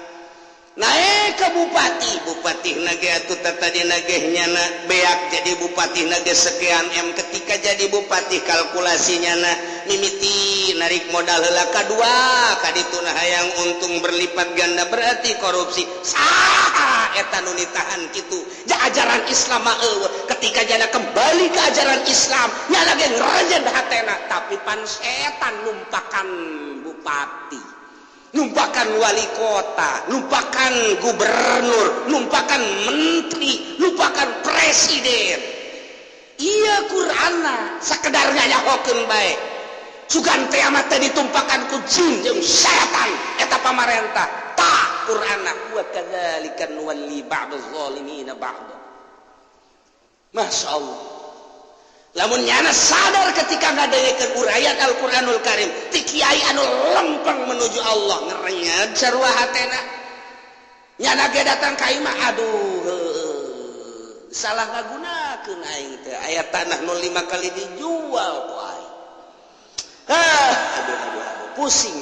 Naik ke bupati, bupati nage atuh tadi nage nyana beak jadi bupati nage sekian M ketika jadi bupati kalkulasi nyana mimiti narik modal heula kadua kadituna hayang untung berlipat ganda berarti korupsi. Saha eta nu ditahan kitu? Ja ajaran Islam mah eueuh. Ketika jana kembali ke ajaran Islam nyana ge ngerejen hatena tapi pan setan numpakan bupati, numpakan wali kota, numpakan gubernur, numpakan menteri, numpakan presiden. Iya Qur'anna sakedar nyahokeun bae. Sugan teh amat teh ditumpakan ku jin jeung setan eta pamarentah. Ta Qur'anna wa kadzalika nuwalli ba'daz zalimina ba'd. Masya Allah. Lamun nyana sadar ketika ngadengekeun uraian Al-Qur'anul Karim ti kiai anu lempeng menuju Allah ngerenyet sarua hatena. Nyana ge datang ka imah aduh salah ngagunakeun aing teh aya tanah nu 5 kali dijual ku aing. Ah aduh aduh aduh pusing.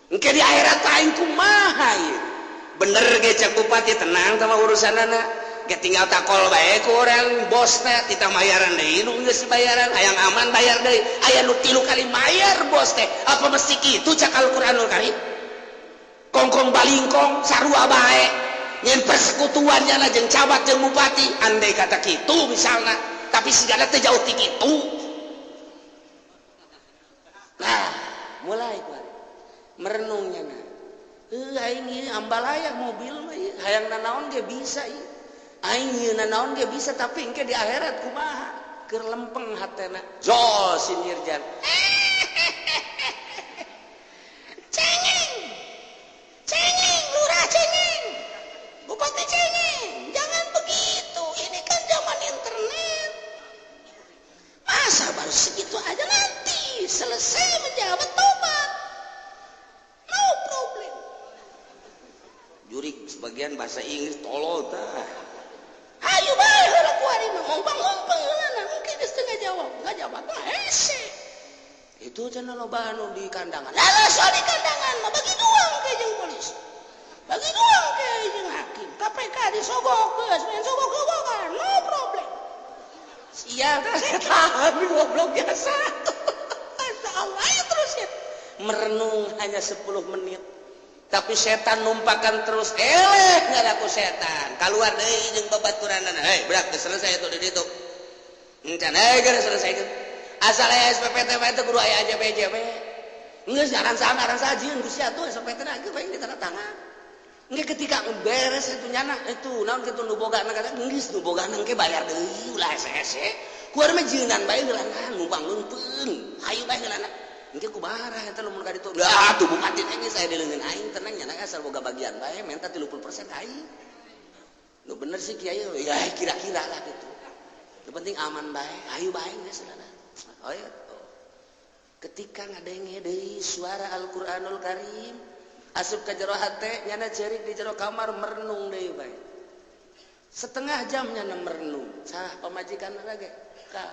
Engke di akhirat aing kumaha ieu? Bener ge cek bupati tenang sama urusanana. Ge tinggal takol bae ku urang bosna tita mayaran deui nu geus bayaran hayang aman bayar deui aya nu 3 kali mayar bos teh apa mesti kitu cak Al-Qur'anul Karim kongkong balingkong sarua bae nyen persekutuan nyana jeung camat jeung bupati andai kata kitu misalna tapi sigana teh jauh ti kitu. Nah mulai kuari merenung nyana heuh aing ieu ambalaya mobil mah ieu hayang nanaon ge bisa ieu aing ieu nanaon ge bisa tapi engke di akhirat kumaha keur lempeng hatena zol si Nirjan cengeng cengeng lurah cengeng bupati cengeng jangan begitu ini kan zaman Sebagian bahasa Inggris tolol tah. Ayo bae heula kuari mah ngompang-ngompang heula mungkin geus teu ngajawab, ngajawab mah hese. Itu cenah loba anu di kandangan. Lah soal di kandangan mah bagi dua ke jeung polisi. Bagi dua ke jeung hakim. KPK disogok geus, main sogok-sogokan, no problem. Sia teh setan goblok biasa. Masya Allah, ayo terus ya. Merenung hanya 10 menit. Tapi setan numpakan terus, eleh ngadaku setan. Keluar deui jeung babaturanana. Hei, berak geus selesai itu di ditu. Encan hei geus selesai itu. Asal aya SPPT mah teh kudu aya AJB. Geus ngaran saha ngaran saha jieun ku sia tuh SPPT na ge bae ditanda tangan. Engke ketika beres itu nyana itu naon kitu nu boga na kata geus nu boga engke bayar deui ulah hese-hese. Kuari mah jieunan bae heulana numpang leunteung. Hayu bae heulana. Engke kumaha eta lamun ka ditu. Lah tuh bupati teh geus aya di leungeun aing tenang nyana asal boga bagian bae menta 30% ka aing. Nu bener sih kiai ya kira-kira lah gitu. Nu penting aman bae, hayu bae geus heulana. Oh ya. Ketika ngadenge deui suara Al-Qur'anul Karim asup ka jero hate nyana ceurik di jero kamar merenung deui bae. Setengah jam nyana merenung. Sah pamajikan lagi. Ka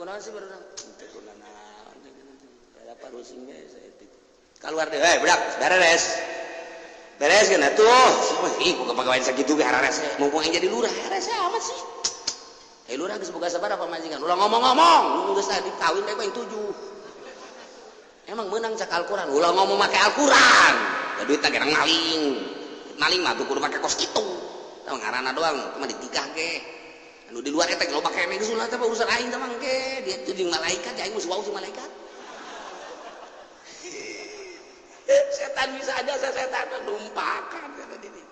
kunaon sih merenung? Teu kunaon. Ada parusing bae saeutik. Keluar deh, hei budak, beres. Beres kan atuh. Ih, boga pagawean sakitu ge hararese. Mumpung aing jadi lurah, hararese amat sih. Eh lurah geus boga sabaraha pamajikan? Ulah ngomong-ngomong, geus tadi kawin bae ku aing 7. Emang menang cak Al-Qur'an, ulah ngomong make Al-Qur'an. Da duit teh gerang maling. Maling mah tuh kudu make kos kitu. Tah ngaranna doang, cuma ditikah ge. Anu di luar eta loba keneh geus ulah teh urusan aing teh mangke. Dia teh jeung malaikat, aing mah wau jeung malaikat. Setan bisa aja setan numpakan kata diri.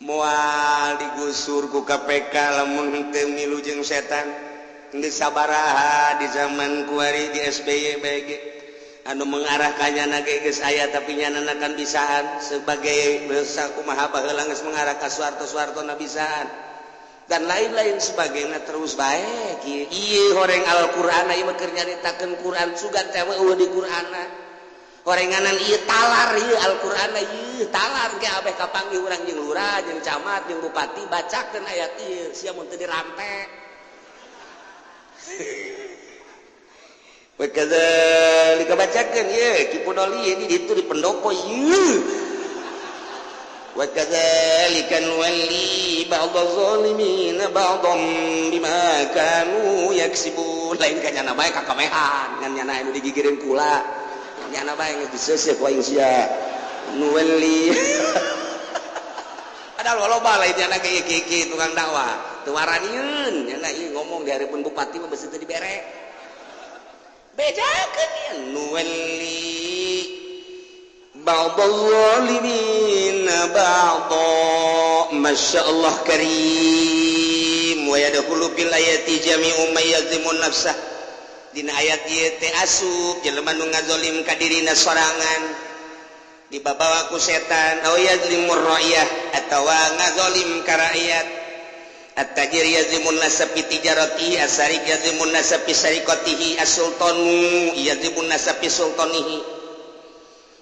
Moal digusur ku KPK lamun teu milu jeung setan. Geus sabaraha di zaman kuari di SBY bae ge. Anu mengarah ka nyana ge geus aya tapi nyana kan bisaan sebagai bangsa kumaha baheula geus mengarah ka Soeharto-Soeharto na bisaan. Dan lain-lain sebagainya terus bae kieu. Ieu horeng Al-Qur'an ieu mah keur nyaritakeun Qur'an sugan teh eueuh di Qur'anna. Horenganan ieu talar ieu Al-Qur'an ieu talar ke abeh kapanggih urang jeung lurah jeung camat jeung bupati bacakeun ayat ieu sia mun teu dirampe. Wa kadzalika bacakeun ieu Ki Pudoli di ditu di pendopo ieu. Wa kadzalika nuwalli ba'dadh zalimin ba'dham bima kanu yaksibun. Lain ka nyana bae kakamehan ngan nyana anu digigireun kula. Nyana bae geus diseuseuh ku aing sia. Nuwalli. Padahal loba lain nyana ge ieu tukang dakwah. Teu waranieun nyana ieu ngomong di hareupeun bupati mah beusi teu dibere. Bejakeun ieu nuwalli ba'dadh zalimin ba'dha. Masyaallah karim wa yadkhulu fil ayati jami'u may yazlimun nafsah. Dina ayat ieu teh asup jelema nu ngazolim ka dirina sorangan dibabawa ku setan aw yazlimur ra'iyah atawa ngazolim ka rakyat. At-tajir yazlimun nasa fi tijaratihi, as-sariq yazlimun nasa fi sariqatihi, as-sultanu yazlimun nasa fi sultanihi.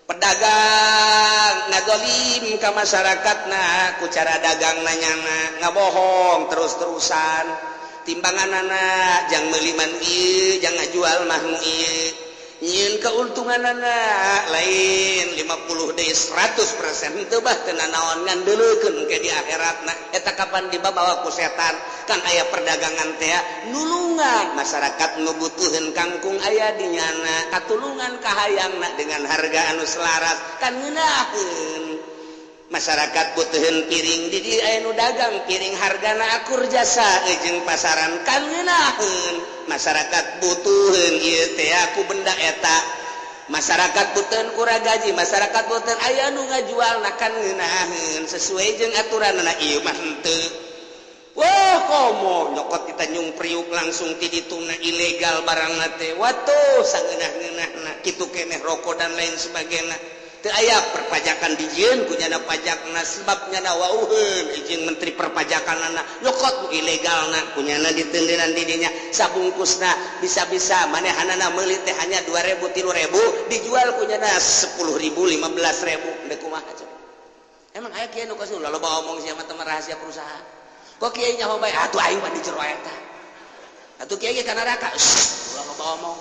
Pedagang ngazolim ka masyarakatna ku cara dagangna nyana ngabohong terus-terusan. Timbanganana jang meuli manu ieu jang ngajual mah nu ieu nyieun keuntunganana lain 50 deui 100% teu bah teu nanaon ngan deuleukeun ke di akhiratna. Eta kapan dibabawa ku setan kan aya perdagangan teh nulungan masyarakat nu butuheun kangkung aya di nyana katulungan kahayangna dengan harga anu selaras kan ngeunaheun. Masyarakat butuheun piring di dieu aya nu dagang piring hargana akur jasa jeung pasaran kan ngeunaheun. Masyarakat butuheun ieu teh ku benda eta, masyarakat butuheun kurang gaji, masyarakat butuheun aya nu ngajualna kan ngeunaheun sesuai jeung aturanna ieu mah henteu. Wah komo nyokot di Tanjung Priuk langsung ti dituna ilegal barangna teh watuh sangeunah-ngeunahna kitu keneh rokok dan lain sebagainya. Teu aya perpajakan dijieun ku nyana pajakna sebab nyana wauheun izin menteri perpajakanana nyokot nu ilegalna ku nyana ditendenan di dinya sabungkusna bisa-bisa manehanana meuli teh hanya 2000 3000 dijual ku nyana 10.000 15.000 deuk kumaha coba. Emang aya kiai nu kos loba omong sia mah teman rahasia perusahaan. Kok kiai nyaho bae atuh aing mah di jero eta. Atuh kiai ge ka neraka. Ulah loba omong.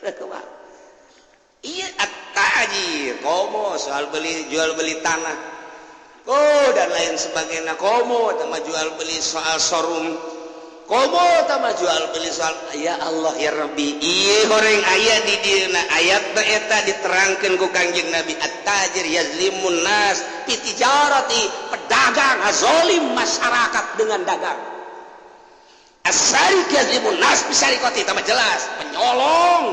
Kumaha? Iya, at-tajir komo soal beli jual beli tanah. Oh, dan lain sebagainya, komo sama jual beli soal showroom, komo sama jual beli soal, ya Allah ya Rabbi, iya horeng aya di dieuna ayat eta diterangkeun ku Kangjeng Nabi, at-tajir yazlimun nas fi tijarati, pedagang azolim masyarakat dengan dagang, as-sariq yazlimun nas bi sariqati, eta mah jelas penyolong,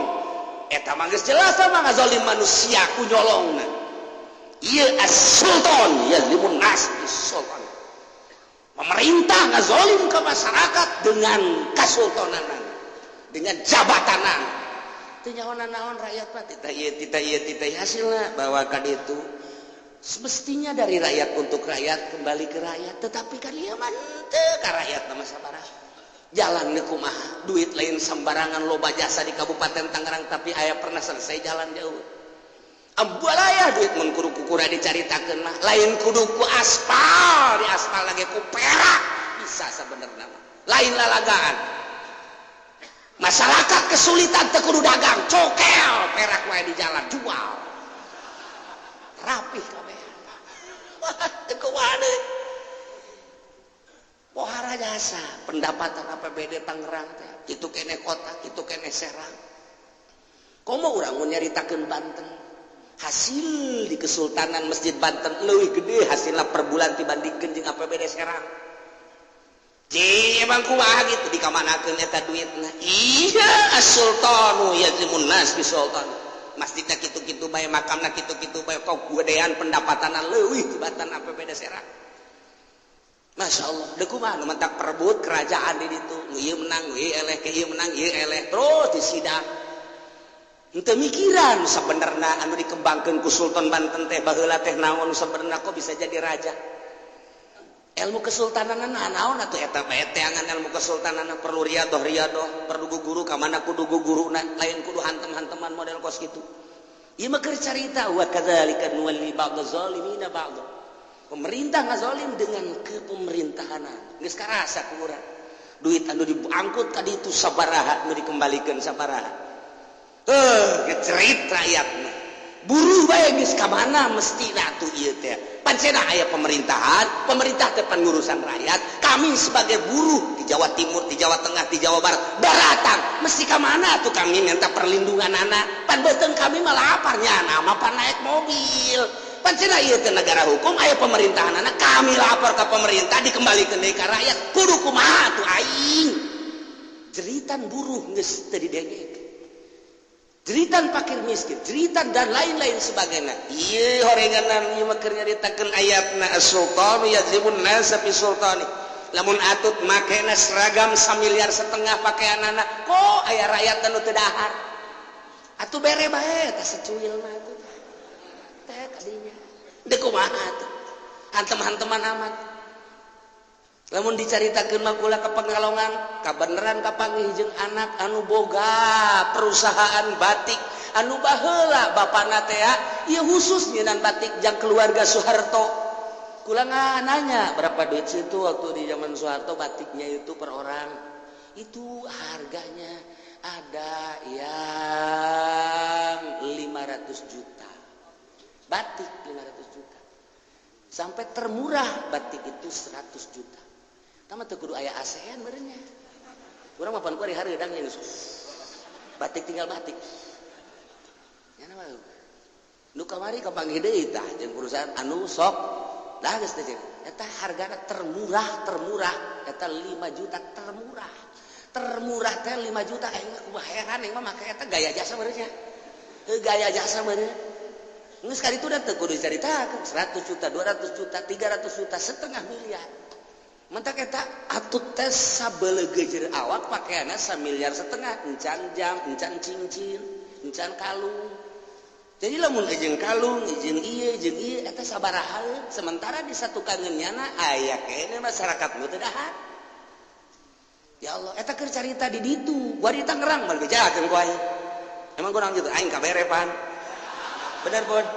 eta mah geus jelas sama ngazolim manusia ku nyolongna. Ieu as-sultan yazlimun nas sultan, pemerintah ngazolim ke masyarakat dengan kasultanan, dengan jabatanan, teu nyaho naon rakyat mah, tita ieu, tita ieu, tita ieu. Hasilna bahwa kan itu semestinya dari rakyat untuk rakyat, kembali ke rakyat, tetapi kan ieu mah teu ka rakyat nama sabaraha jalan kumaha, duit lain sembarangan, loba jasa di Kabupaten Tangerang, tapi aya pernah selesai jalan jauh ambualaya duit mun kudu kukura dicaritakeun mah, lain kudu ku aspal, di aspal lagi ku perak bisa sebenarnya mah, lain lalagaan. Masyarakat kesulitan teu kudu dagang, cokel perak wae di jalan, jual rapih kabeh. Wah, teu kumaha pohara jasa pendapatan APBD Tangerang teh itu kene kota, itu kene Serang. Komo urang mun nyaritakeun Banten, hasil di Kesultanan Masjid Banten leuwih gede hasilna per bulan dibandingkeun jeung APBD Serang. Cih, emang kumaha gitu dikamanakeun eta duitna? Iya, as-sultanu yazlimun nas bi sultan. Masjidna kitu-kitu bae, makamna kitu-kitu bae, kok gedean pendapatanna leuwih tibatan APBD Serang. Masya Allah, deh kumaha nu mentak perebut kerajaan di ditu, nu ieu menang, nu ieu eleh, ke ieu menang, ieu eleh, terus di sidang. Henteu mikiran sabenerna anu dikembangkeun ku Sultan Banten teh baheula teh naon sabenerna, kok bisa jadi raja. Ilmu kesultanan naon atuh eta bae teangan ilmu kesultanan, perlu riadoh riadoh, perlu guru ka mana kudu guruna, lain kudu hantem-hanteman model kos kitu. Ieu mah keur carita wa kadzalika nuwalli ba'dha zalimina ba'dha. Pemerintah ngazolim dengan kepemerintahanan. Geus karasa ku urang. Duit anu diangkut ka ditu sabaraha, nu dikembalikeun sabaraha. Gecerit rakyatna. Buruh bae geus ka mana mestina atuh ieu teh. Pancena aya pemerintahan, pemerintah teh pengurusan rakyat. Kami sebagai buruh di Jawa Timur, di Jawa Tengah, di Jawa Barat, daratang, mesti ka mana tuh kami minta perlindungan anak? Pan beuteung kami mah laparnya, nama pan naik mobil. Pancena ieu teh negara hukum, aya pemerintahan anak, kami lapor ke pemerintah dikembalikan deui ka rakyat. Kudu kumaha tuh aing? Jeritan buruh geus teu didengek. Jeritan fakir miskin, jeritan dan lain-lain sebagainya. Iya, horenganan ieu mah keur nyaritakeun ayatna as-sultanu yazlimun nasa fi sultani. Lamun atut makena seragam 1,5 miliar pakaianana, kok aya rakyat anu teu dahar? Atuh bere bae tah secuil mah atuh. Teh kadinya. Deuk kumaha atuh? Hantem-hanteman amat. Lamun dicaritakeun mah kula ke Pekalongan, kabeneran kapanggih jeung anak anu boga perusahaan batik anu baheula bapana teh ieu khusus nyieunan batik jang keluarga Soeharto. Kula nanya berapa duit situ waktu di zaman Soeharto batiknya itu per orang. Itu harganya ada yang 500 juta. Batik 500 juta. Sampai termurah batik itu 100 juta. Tama teu kudu aya ASEAN meureunnya. Urang mah pan kuari hareudang ini. Batik tinggal batik. Nya mah nu kamari kapanggih deui tah jeung perusahaan anu sok dah geus teh eta hargana termurah termurah eta 5 juta, termurah termurah teh 5 juta. Aing mah kumaha heran, aing mah make eta gaya jasa meureunnya. Heuh, gaya jasa meureun. Geus kali itu udah teu kudu dicaritakeun 100 juta, 200 juta, 300 juta, setengah miliar. Mentak eta atut teh sabelegejer awak pakaianna 1,5 miliar, encan jam, encan cincin, encan kalung. Jadi lamun jeung kalung, jeung ieu, jeung ieu eta sabaraha, sementara di satu kangen nyana aya kene masyarakat nu teu dahar. Ya Allah, eta keur carita di ditu, gua di Tangerang mah bejakeun ku aing. Emang kurang gitu, aing kabere pan. Bener, Bon.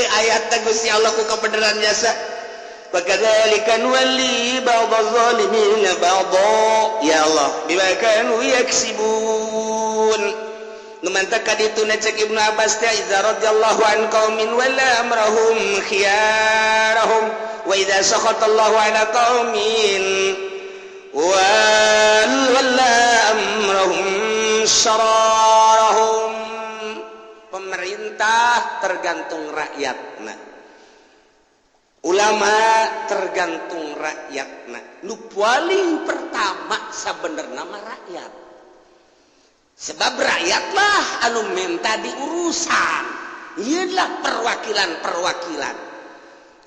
Ayat Gusti Allah ku kebenaran jasa. Wa kadzalika nuwalli ba'dadh dhalimin ba'dha, ya Allah, bima kanu yaksibun. Nu mantak ka ditu cek Ibnu Abbas teh, idza radhiyallahu an qaumin wala amrahum khiyarahum, wa idza sakhatallahu ala qaumin wala amrahum syararahum. Pemerintah tergantung rakyat, nah, ulama tergantung rakyat. Nah, nu paling pertama sebenarnya mah rakyat, sebab rakyatlah anu minta diurusan. Iyalah, perwakilan-perwakilan,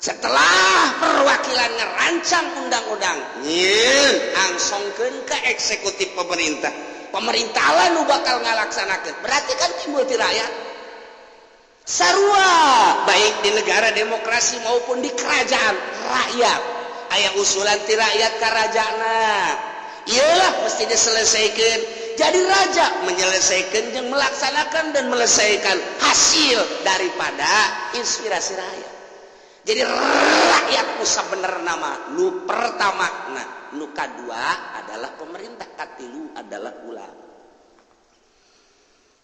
setelah perwakilan ngerancang undang-undang, nyieun angsongkeun ke eksekutif pemerintah, pemerintah lah nu bakal ngalaksanakeun. Berarti kan timbul ti rakyat. Sarua baik di negara demokrasi maupun di kerajaan rakyat, aya usulan ti rakyat ka rajana, iyalah mesti diselesaikan. Jadi raja menyelesaikan yang melaksanakan dan melesaikan hasil daripada inspirasi rakyat. Jadi rakyat musa bener nama nu pertama. Nah, nu kadua adalah pemerintah, katilu adalah ulama.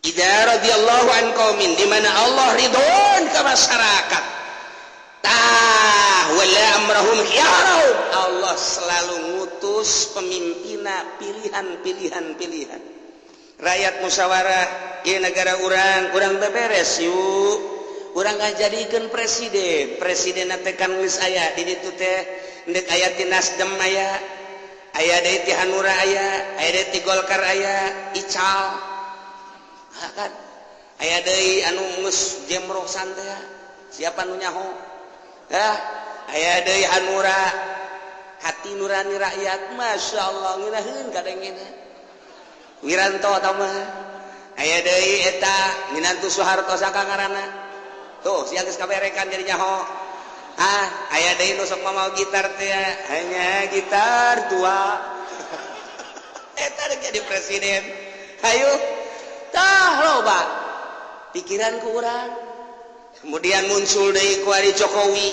Idza radhiyallahu an qaumin, di mana Allah ridhon ke masyarakat, tah, wala amrahum khiyarahum. Allah selalu ngutus pemimpinna pilihan-pilihan, pilihan rakyat, musyawarah. Ieu negara urang, urang beberes yuk, urang ngajadikeun presiden. Presiden teh kan geus aya di ditu teh, ndek aya ti Nasdem, aya aya deui ti Hanura, aya aya deui ti Golkar, aya Ical kan, aya deui anu geus jemrosan teh, siapa nu nyaho? Ya, aya deui Hanura, hati nurani rakyat, Masya Allah, ngeunaheun kadengena Wiranto tah mah. Aya deui eta minantu Soeharto, saka ngaranna tuh, sia geus kaberekan jadi nyaho. Ah, aya deui nu sok mau gitar teh, hanya gitar tua, eta jadi presiden. Hayu tah, loba pikiran ku urang. Kemudian muncul deui kuari Jokowi.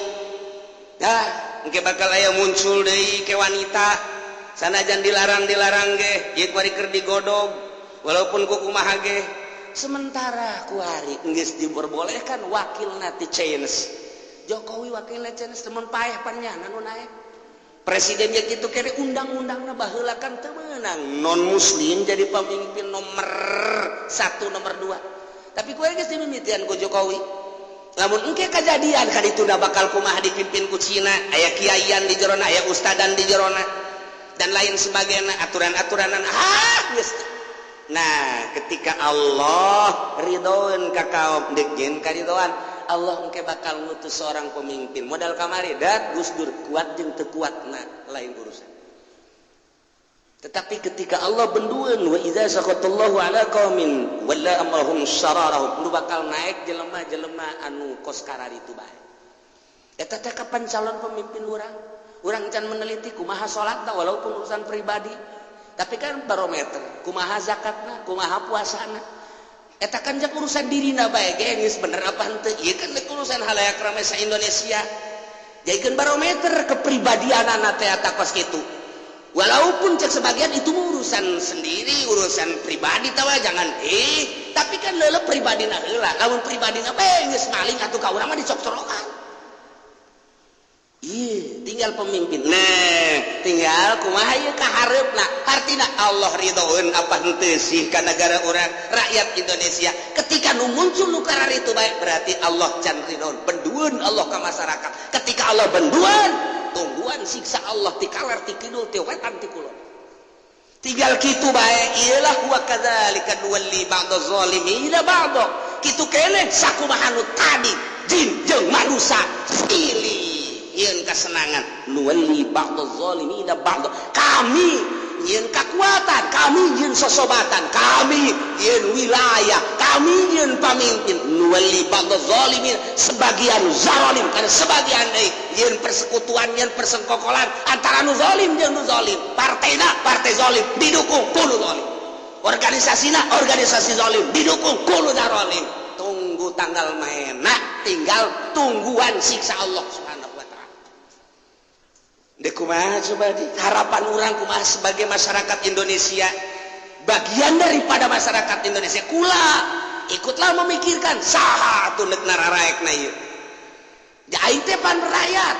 Dah, engke bakal aya muncul deui ke wanita, sanajan dilarang-dilarang ge ieu kuari keur digodog, walaupun ku kumaha ge. Sementara kuari geus diperbolehkan wakilna ti Chinese. Jokowi wakilna Chinese, temen paeh panyana nu naek presidennya gitu kere. Undang-undangna baheula kan teu meunang non muslim jadi pemimpin nomor satu, nomor dua, tapi kuari geus dimimitian ku Jokowi. Lamun engke kejadian kan itu udah bakal kumaha, dipimpin ku Cina, aya kiaian di jerona, aya ustadan di jerona, dan lain sebagainya, aturan-aturanan. Ah, geus. Nah, ketika Allah ridhoan ka kaum, deuk jeung karidoan Allah, engke bakal ngutus seorang pemimpin modal kamari dat Gus Dur kuat jeung teu kuat, nah, lain urusan. Tetapi ketika Allah bendueun, wa idza sakhatallahu ala qaumin walla amrahum syararahum, nu bakal naik jelema-jelema anu kos kararitu bae. Eta teh kapan calon pemimpin urang? Urang can meneliti kumaha salatna, walaupun urusan pribadi, tapi kan barometer kumaha zakatna, kumaha puasana, eta kan jak urusan dirina bae ge geus bener apa henteu. Ieu kan urusan halayak rame sa Indonesia, jadikeun barometer kepribadianana teh eta kos kitu. Walaupun cek sebagian itu urusan sendiri, urusan pribadi tawa jangan, tapi kan leule pribadi na heula. Lamun pribadi na bae geus maling atuh ka urang mah dicok-corokan. Iya, tinggal pemimpin. Nah, tinggal kumaha ieu ka hareupna. Artina Allah ridhoeun apa henteu sih ka negara urang, rakyat Indonesia? Ketika nu muncul nu itu baik, berarti Allah can ridhoeun. Bendueun Allah ka masyarakat. Ketika Allah bendueun, tungguan siksa Allah ti kaler, ti kidul, ti wetan, ti kulon. Tinggal kitu bae. Iyalah, wa kadzalika nuwalli ba'dadh zalimina ba'dha. Kitu keneh sakumaha nu tadi jin jeung manusia pilih nyieun kesenangan, nuwalli ba'dadh zalimina ba'dha. Kami nyieun kekuatan, kami nyieun sosobatan, kami nyieun wilayah, kami nyieun pamimpin. Nuwalli ba'dadh zalimin, sebagian zalim karena sebagian deui nyieun persekutuan, nyieun persengkokolan antara nu zalim jeung nu zalim. Partaina partai zalim didukung ku nu zalim, organisasina organisasi zalim didukung ku nu zalim. Tunggu tanggal maena. Tinggal tungguan siksa Allah Subhanahu wa taala. Dek kumaha coba di harapan urang kumaha sebagai masyarakat Indonesia, bagian daripada masyarakat Indonesia? Kula ikutlah memikirkan saha atuh nek nararaekna ieu. Ja aing teh pan rakyat.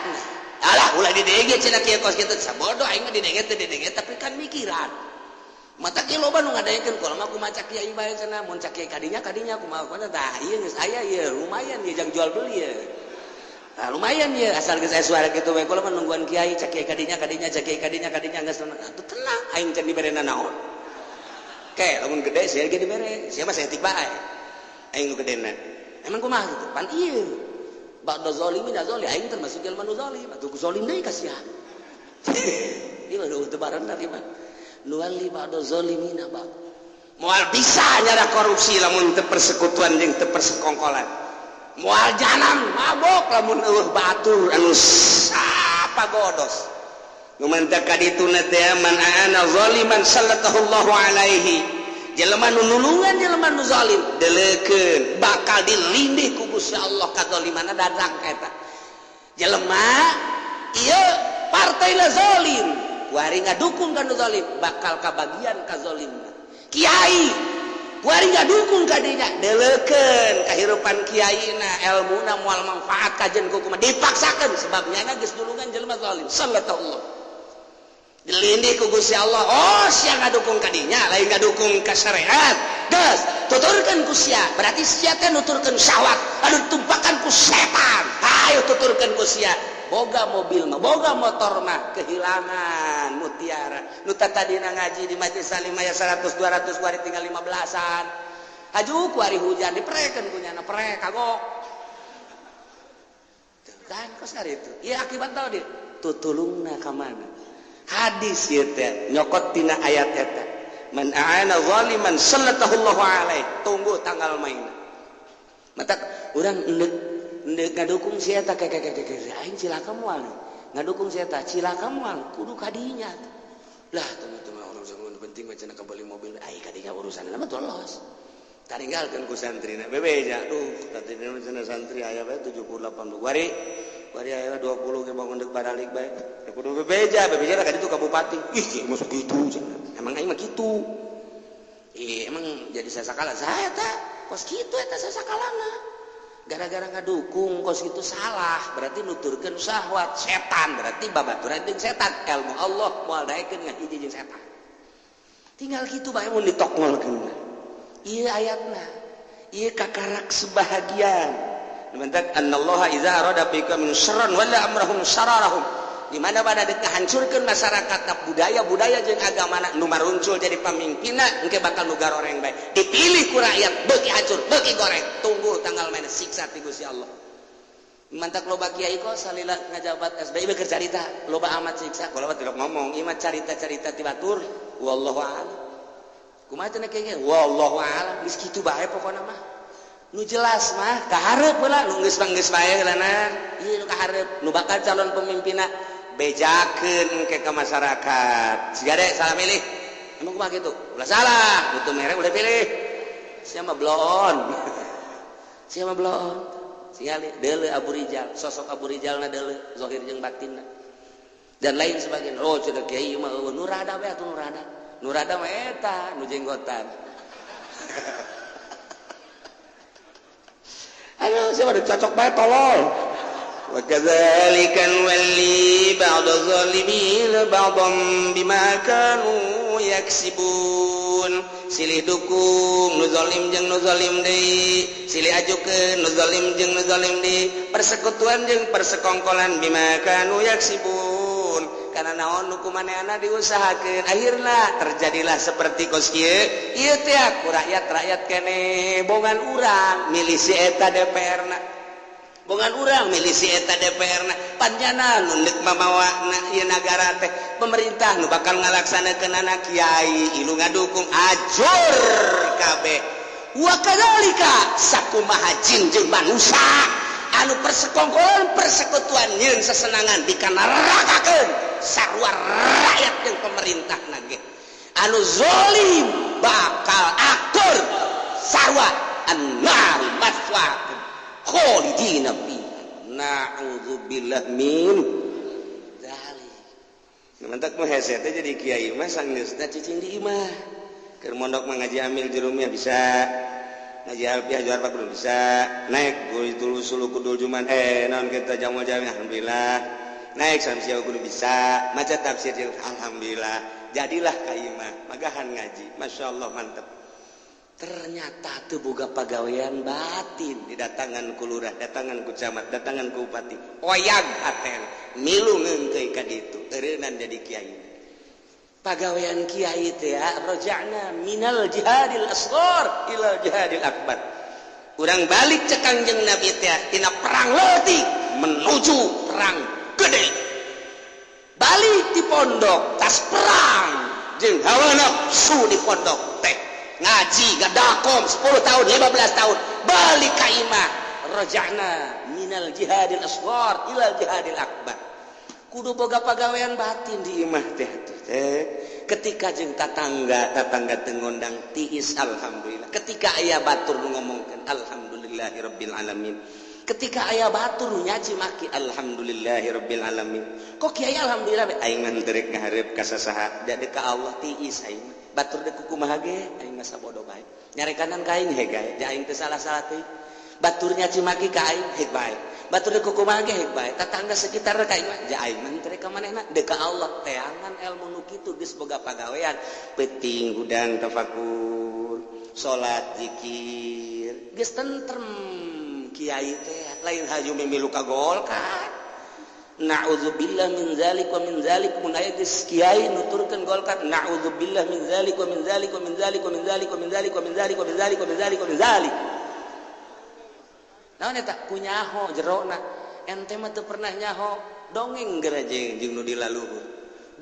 Alah, ulah didenge cenah kieu kos kitu, sabodo aing mah didenge teh didenge, tapi kan mikiran. Mata kieu loba nu ngadaekeun kalau mah kumaha cak kiai bae cenah, mun cak kiai kadinya kadinya kumaha kumaha. Tah ieu geus aya ieu, lumayan ieu jang jual beli ya. Nah, lumayan ya, asal geus aya suara kitu we, kula mah nungguan kiai, cak kiai kadinya kadinya, cak kiai kadinya kadinya, geus atuh tenang aing can dibere naon. Ke lamun gede sia ge dibere, sia mah saeutik bae. Aing nu gedena. Emang kumaha kitu? Pan ieu. Ba'da zalimin zalim, aing termasuk jelema nu zalim, atuh ku zalim deui ka sia. Ieu mah teu barendak ieu mah. Nuwalli ba'da zalimina ba'd. Moal bisa nyara korupsi lamun teu persekutuan jeung teu persekongkolan. Moal jalan mabok lamun eueuh batur anu sapa godos. Nu mantak ka dituna teh man aana zaliman sallallahu alaihi. Jelema nu nulungan jelema nu zalim deleukeun bakal dilindih ku Gusti Allah kazalimanna dadang ka eta. Jelema ieu partai zalim, kuari ngadukung ka nu zalim bakal kabagian kazalimna. Kiai kuari ngadukung ka dinya deleukeun kahirupan kiaina, elmuna moal manfaat kajen ku kumaha dipaksakeun sebab nyana geus nulungan jelema zalim sallallahu dilindih ku Gusti Allah. Oh, sia ngadukung ka dinya lain ngadukung ka syariat, geus tuturkeun ku sia, berarti sia teh nuturkeun syahwat anu ditumpakan ku setan. Hayo tuturkeun ku sia, boga mobil mah, boga motor mah kehilangan mutiara nu tadina ngaji di majelis salim aya 100 200 kuari tinggal 15-an. Haju kuari hujan diprekeun ku nyana, prek kagok dan kos itu ieu akibat tau di tutulungna ka mana. Hadis ieu teh nyokot tina ayat eta, man a'ana zaliman sallallahu alaihi, tunggu tanggal main. Mata urang endek endek ngadukung si eta kayak kayak kayak aing cilaka moal, ngadukung si eta cilaka moal, kudu kadinya lah. Teman-teman, orang zaman penting mah cenah kebeli mobil aing kadinya, urusan mah tolos taringgalkeun ku santrina bebeja. Duh, tadi cenah santri aya bae 70 80, kuari kuari aya 20 ge bangun deuk baralik bae kudu bebeja. Bebeja ka ditu ka bupati, ih masuk kitu cenah, emang aing mah kitu. Ih, emang jadi sasakala saya teh kos kitu eta sasakalana gara-gara ngadukung kos itu salah, berarti nuturkeun syahwat setan, berarti babaturan jeung setan. Ilmu Allah moal daekeun ngahiji jeung setan, tinggal kitu bae mun ditokngolkeun ieu ayatna ieu kakarak sebahagian. Mantak annallaha idza arada bika min syarran wala amrahum syararahum, di mana pada dek ngahancurkeun masyarakat budaya-budaya jeung agamana, nu maruncul jadi pamimpinna engke bakal nu garoreng bae dipilih ku rakyat, beuki hancur beuki goreng, tunggu tanggal main siksa ti Gusti Allah. Mantak loba kiai kok salila ngajabat SBY beker carita loba amat siksa. Kalau mah tidak ngomong ieu mah carita-carita ti batur, wallahu a'lam. Kumaha cenah kiai, wallahu a'lam, geus kitu bae pokona mah. Nu jelas mah kahareup heula nu geus mah geus bae heulana ieu nu kahareup nu bakal calon pemimpinna bejakeun ke masyarakat siga dek salah milih. Emang kumaha kitu, ulah salah butuh merek ulah pilih sia mah bloon, sia mah bloon. Sigali deuleu Abu Rijal, sosok Abu Rijalna deuleu zahir jeung batinna dan lain sebagainya. Oh, cenah kiai mah eueuh nu rada bae atuh, nu rada, nu rada mah eta nu jenggotan. Aduh, siapa cocok bae tolol. Wa kadzalika nuwalli ba'd adh-dhalimin ba'dhan bima kanu yaksibun. Silih dukung nu zalim jeung nu zalim deui, silih ajukeun nu zalim jeung nu zalim deui, persekutuan jeung persekongkolan bima kanu yaksibun. Karena naon nu kumaneana diusahakeun akhirna terjadilah seperti kos kieu. Ieu teh ku rakyat-rakyat kene bongan urang milih si eta DPR-na, bongan urang milih si eta DPR-na, panjana nu deuk mamawana ieu nagara teh pemerintah nu bakal ngalaksanakeunana kiai ilu ngadukung ajur kabeh. Wa kadzalika sakumaha jin jeung manusia anu persekongkolan persekutuan nyeun sesenangan dikanerakakeun sarua rakyat jeung pemerintah nage anu zalim bakal akur sarua annar maswakeun. Khalidina fiha. Na'udzubillah min dzalik. Mantak mah hese teh jadi kiai mah sanggeusna cicing di imah. Keur mondok mah ngaji amil jurumiyah bisa. Ngaji alfiah juar belum bisa. Naik dulu sulu kudul juman naon kita jamu jami alhamdulillah. Naik samsiah kudu bisa, maca tafsir alhamdulillah. Jadilah ka imah, magahan ngaji. Masya Allah mantep. Ternyata teu boga pagawean batin, didatangan ku lurah, datangan ku camat, datangan ku bupati. Oyag haten, milu ngeungkeui ka ditu, eureunnan jadi kiai. Pagawean kiai teh ya, roja'na minal jihadil asghar ilal jihadil akbar. Urang balik cek Kangjeng Nabi teh tina perang leutik menuju perang gede. Balik di pondok tas perang jeung hawa nafsu di pondok teh ngaji gadakom 10 tahun 15 tahun balik ka imah raja'na minal jihadil asghar ilal jihadil akbar. Kudu boga pagawean batin di imah teh teh. Ketika jeung tatangga teu ngondang tiis alhamdulillah. Ketika aya batur nu ngomongkeun alhamdulillahirabbil alamin. Ketika aya batur nu nyaci maki alhamdulillahirabbil alamin. Kok kiai alhamdulillah aing mah teu ngahareup ka sasaha da ka Allah tiis aing mah. Batur deuk kumaha ge aing mah sabodo bae. Nyarekanan ka aing heg gae, ja aing teu salah-salah teuing. Batur nyaci maki ka aing heg bae. Batur deuk kumaha ge heg bae. Tatangga sekitar ka aing mah ja aing mah teu ka manehna deuk ka Allah. Teangan ilmu nu kitu geus boga pagawean. Peuting hudang tafakur, salat zikir, geus tentrem. Kiai teh lain haju mimilu ka Golkar. Na'udzubillah min zalik wa min zalik. Mun aya geus kiai nuturkeun Golkar, na'udzubillah min zalik wa min zalik wa min zalik wa min zalik wa min zalik wa min zalik wa min zalik wa min zalik wa min zalik. Naon eta kunyaho jerona. Ente mah teu pernah nyaho, dongeng geura jeung nu di laluhur.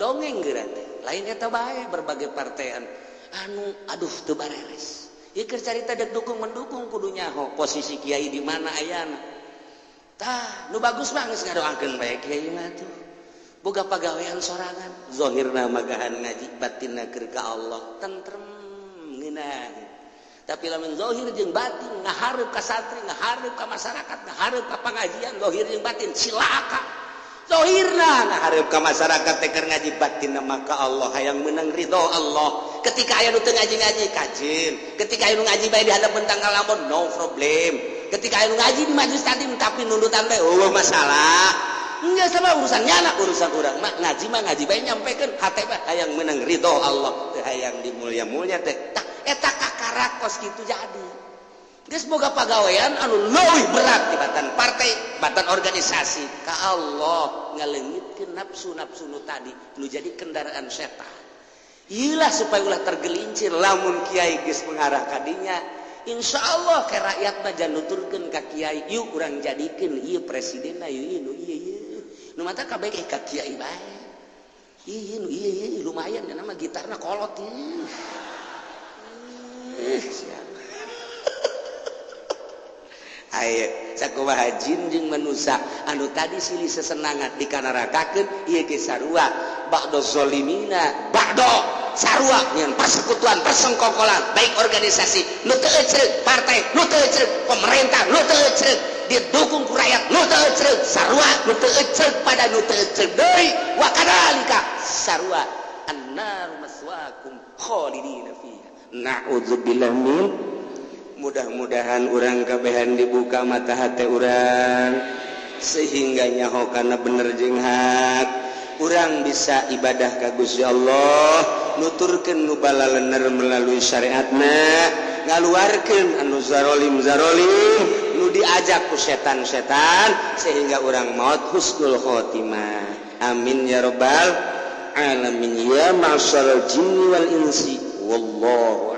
Dongeng geura teh. Lain eta bae berbagai partean anu aduh teu bareres. Ieu keur carita dek dukung mendukung kudu nyaho posisi kiai di mana ayana. Tah, nu bagus mah geus ngadoakeun bae kiai mah tuh. Boga pagawean sorangan, zahirna magahan ngaji, batinna keur ka Allah, tentrem ngeunah. Tapi lamun zahir jeung batin ngahareup ka santri, ngahareup ka masyarakat, ngahareup ka pangajian, zahir jeung batin cilaka. Zahirna ngahareup ka masyarakat teh keur ngaji, batinna mah ka Allah, hayang meunang ridho Allah. Ketika aya nu teu ngaji-ngaji kajin, ketika aya nu ngaji bae di hadapan tanggal lamun no problem. Ketika aya nu ngaji di majelis tadi tapi nundutan bae eueuh masalah. Enggak sama urusan nyana, urusan urang mah ngaji bae nyampekeun hate mah hayang meunang ridho Allah, teu hayang dimulya-mulya teh. Tah eta kakarak kos kitu jadi. Geus boga pagawean anu leuwih berat tibatan partai, batan organisasi ka Allah ngaleungitkeun nafsu-nafsu nu tadi nu jadi kendaraan setan. Iyalah supaya ulah tergelincir lamun kiai geus mengarah ka dinya. Insyaallah ke rakyat mah jangan nuturkeun ka kiai, yuk urang jadikeun ieu presidenna ieu nu ieu ieu. Nu mata kabeh ka kiai bae. Ieu nu ieu ieu lumayan da mah gitarna kolot ieu. Siap. Ayo sakumaha jin jeung manusia anu tadi silih sesenangan dikanarakakeun ieu ge sarua ba'do zolimina ba'do sarua nyeun persekutuan persengkokolan baik organisasi nu teu ecreug partai nu teu ecreug pemerintah nu teu ecreug didukung ku rakyat nu teu ecreug sarua nu teu ecreug pada nu teu ecreug deui wa kadzalika sarua annaru maswaakum khalidina fiha. Na'udzubillah min. Mudah-mudahan urang kabehan dibuka mata hati urang sehingga nyaho kana bener jeung hak. Urang bisa ibadah ka Gusti Allah, nuturkeun nu balalener melalui syariatna, ngaluarkeun anu zarolim-zarolim, nu diajak ku setan-setan sehingga urang maut husnul khotimah. Amin ya rabbal alamin ya ma'syaral jinni wal insi. Wallahu